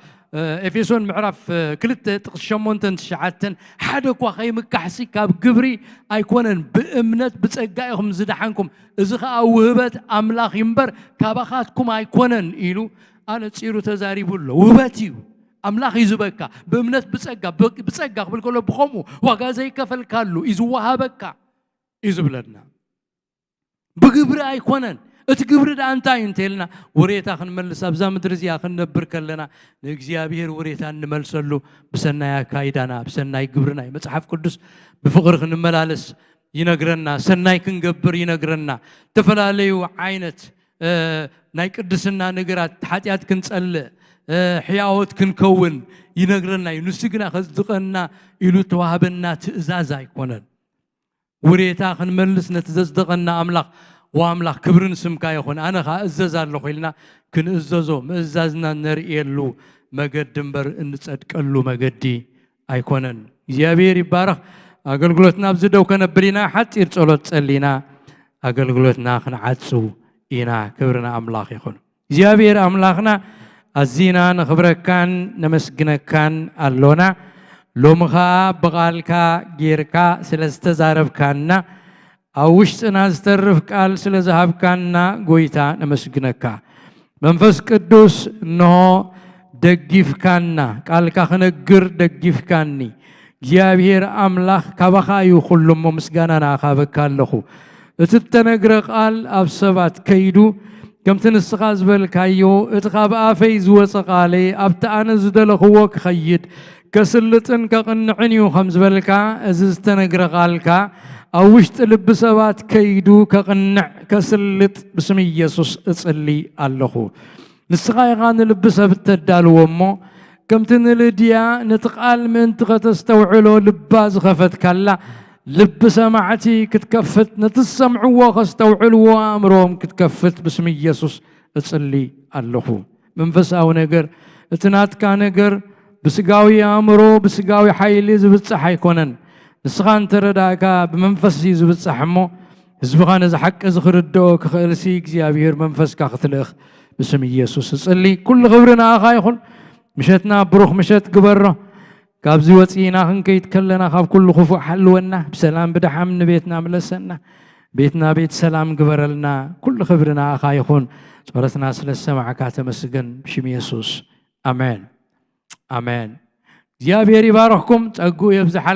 ኤፌሶን ምዕራፍ ክልተ ጥቕሲ ሸሞንተን ትሽዓተን። ሓደ እኳ ከይምካሕሲ ካብ ግብሪ ኣይኮነን፣ ብእምነት ብጸጋ ኢኹም ዝደሓንኩም፣ እዚ ኸኣ ውህበት ኣምላኽ እዩ እምበር ካባኻትኩም ኣይኮነን ኢሉ ኣነጺሩ ተዛሪቡ ኣሎ። ውህበት እዩ፣ ኣምላኽ እዩ ዝበካ። ብእምነት ብጸጋ፣ ብጸጋ ክብል ከሎ ብኸምኡ ዋጋ ዘይከፈልካሉ እዩ ዝወሃበካ እዩ ዝብለና። ብግብሪ ኣይኮነን። እቲ ግብሪ ደኣ እንታይ እዩ እንተልና፣ ውሬታ ክንመልስ ኣብዛ ምድሪ እዚኣ ክንነብር ከለና ንእግዚኣብሔር ውሬታ እንመልሰሉ ብሰናይ ኣካይዳና፣ ብሰናይ ግብርና እዩ። መጽሓፍ ቅዱስ ብፍቕሪ ክንመላለስ ይነግረና፣ ሰናይ ክንገብር ይነግረና፣ ዝተፈላለዩ ዓይነት ናይ ቅድስና ነገራት፣ ሓጢኣት ክንጸልእ፣ ሕያዎት ክንከውን ይነግረና እዩ። ንሱ ግና ከጽድቐና ኢሉ ተዋህበና ትእዛዝ ኣይኮነን። ውሬታ ክንመልስ ነቲ ዘጽደቐና ኣምላኽ፣ ወኣምላኽ ክብርን ስምካ ይኹን፣ ኣነ ኸኣ እዘዝ ኣለኹ ኢልና ክንእዘዞ ምእዛዝና ነርእየሉ መገዲ እምበር እንጸድቀሉ መገዲ ኣይኮነን። እግዚኣብሔር ይባረኽ። ኣገልግሎትና ኣብዚ ደው ከነብል ኢና፣ ሓጺር ጸሎት ጸሊና ኣገልግሎትና ክንዓጹ ኢና። ክብርና ኣምላኽ ይኹን። እግዚኣብሔር ኣምላኽና ኣዚና ነኽብረካን ነመስግነካን ኣሎና። ሎሚ ኸኣ ብቓልካ ጌርካ ስለ ዝተዛረብካና፣ ኣብ ውሽጥና ዝተርፍ ቃል ስለ ዝሃብካና ጎይታ ነመስግነካ። መንፈስ ቅዱስ እንሆ ደጊፍካና፣ ቃልካ ክነግር ደጊፍካኒ። እግዚኣብሔር ኣምላኽ ካባኻ እዩ ኩሉ እሞ ምስጋና ንኣኻበካ ኣለኹ። እቲ እተነግረ ቃል ኣብ ሰባት ከይዱ ከምቲ ንስኻ ዝበልካዮ እቲ ካብ ኣፈይ ዝወጸ ቃለይ ኣብቲ ኣነ ዝደለኽዎ ክኸይድ ከስልጥን ከቕንዕን እዩ ከም ዝበልካ፣ እዚ ዝተነግረ ቃልካ ኣብ ውሽጢ ልቢ ሰባት ከይዱ ከቕንዕ ከስልጥ ብስም ኢየሱስ እጽሊ ኣለኹ። ንስኻ ኢኻ ንልቢ ሰብ እተዳልዎ እሞ፣ ከምቲ ንልድያ ነቲ ቃል ምእንቲ ከተስተውዕሎ ልባ ዝኸፈትካላ፣ ልቢ ሰማዕቲ ክትከፍት፣ ነቲ ዝሰምዕዎ ከስተውዕልዎ ኣእምሮኦም ክትከፍት ብስም ኢየሱስ እጽሊ ኣለኹ። መንፈሳዊ ነገር፣ እቲ ናትካ ነገር ብስጋዊ ኣእምሮ፣ ብስጋዊ ሓይሊ ዝብጻሕ ኣይኮነን። ንስኻ እንተረዳእካ ብመንፈስ እዩ ዝብጻሕ እሞ፣ ህዝብኻ ነዚ ሓቂ እዚ ክርድኦ ክኽእልሲ እግዚኣብሔር መንፈስካ ክትልእኽ ብስም ኢየሱስ እጽሊ። ኩሉ ክብሪ ንኣኻ ይኹን። ምሸትና ብሩኽ ምሸት ግበሮ። ካብዚ ወጺእና ክንከይድ ከለና ካብ ኩሉ ክፉእ ሓልወና፣ ብሰላም ብደሓም ንቤትና ምለሰና። ቤትና ቤት ሰላም ግበረልና። ኩሉ ክብሪ ንኣኻ ይኹን። ጸሎትና ስለ ዝሰማዕካ ተመስገን። ብሽም የሱስ ኣሜን። ኣሜን። እግዚኣብሔር ይባርኽኩም፣ ጸግኡ የብዝሓል።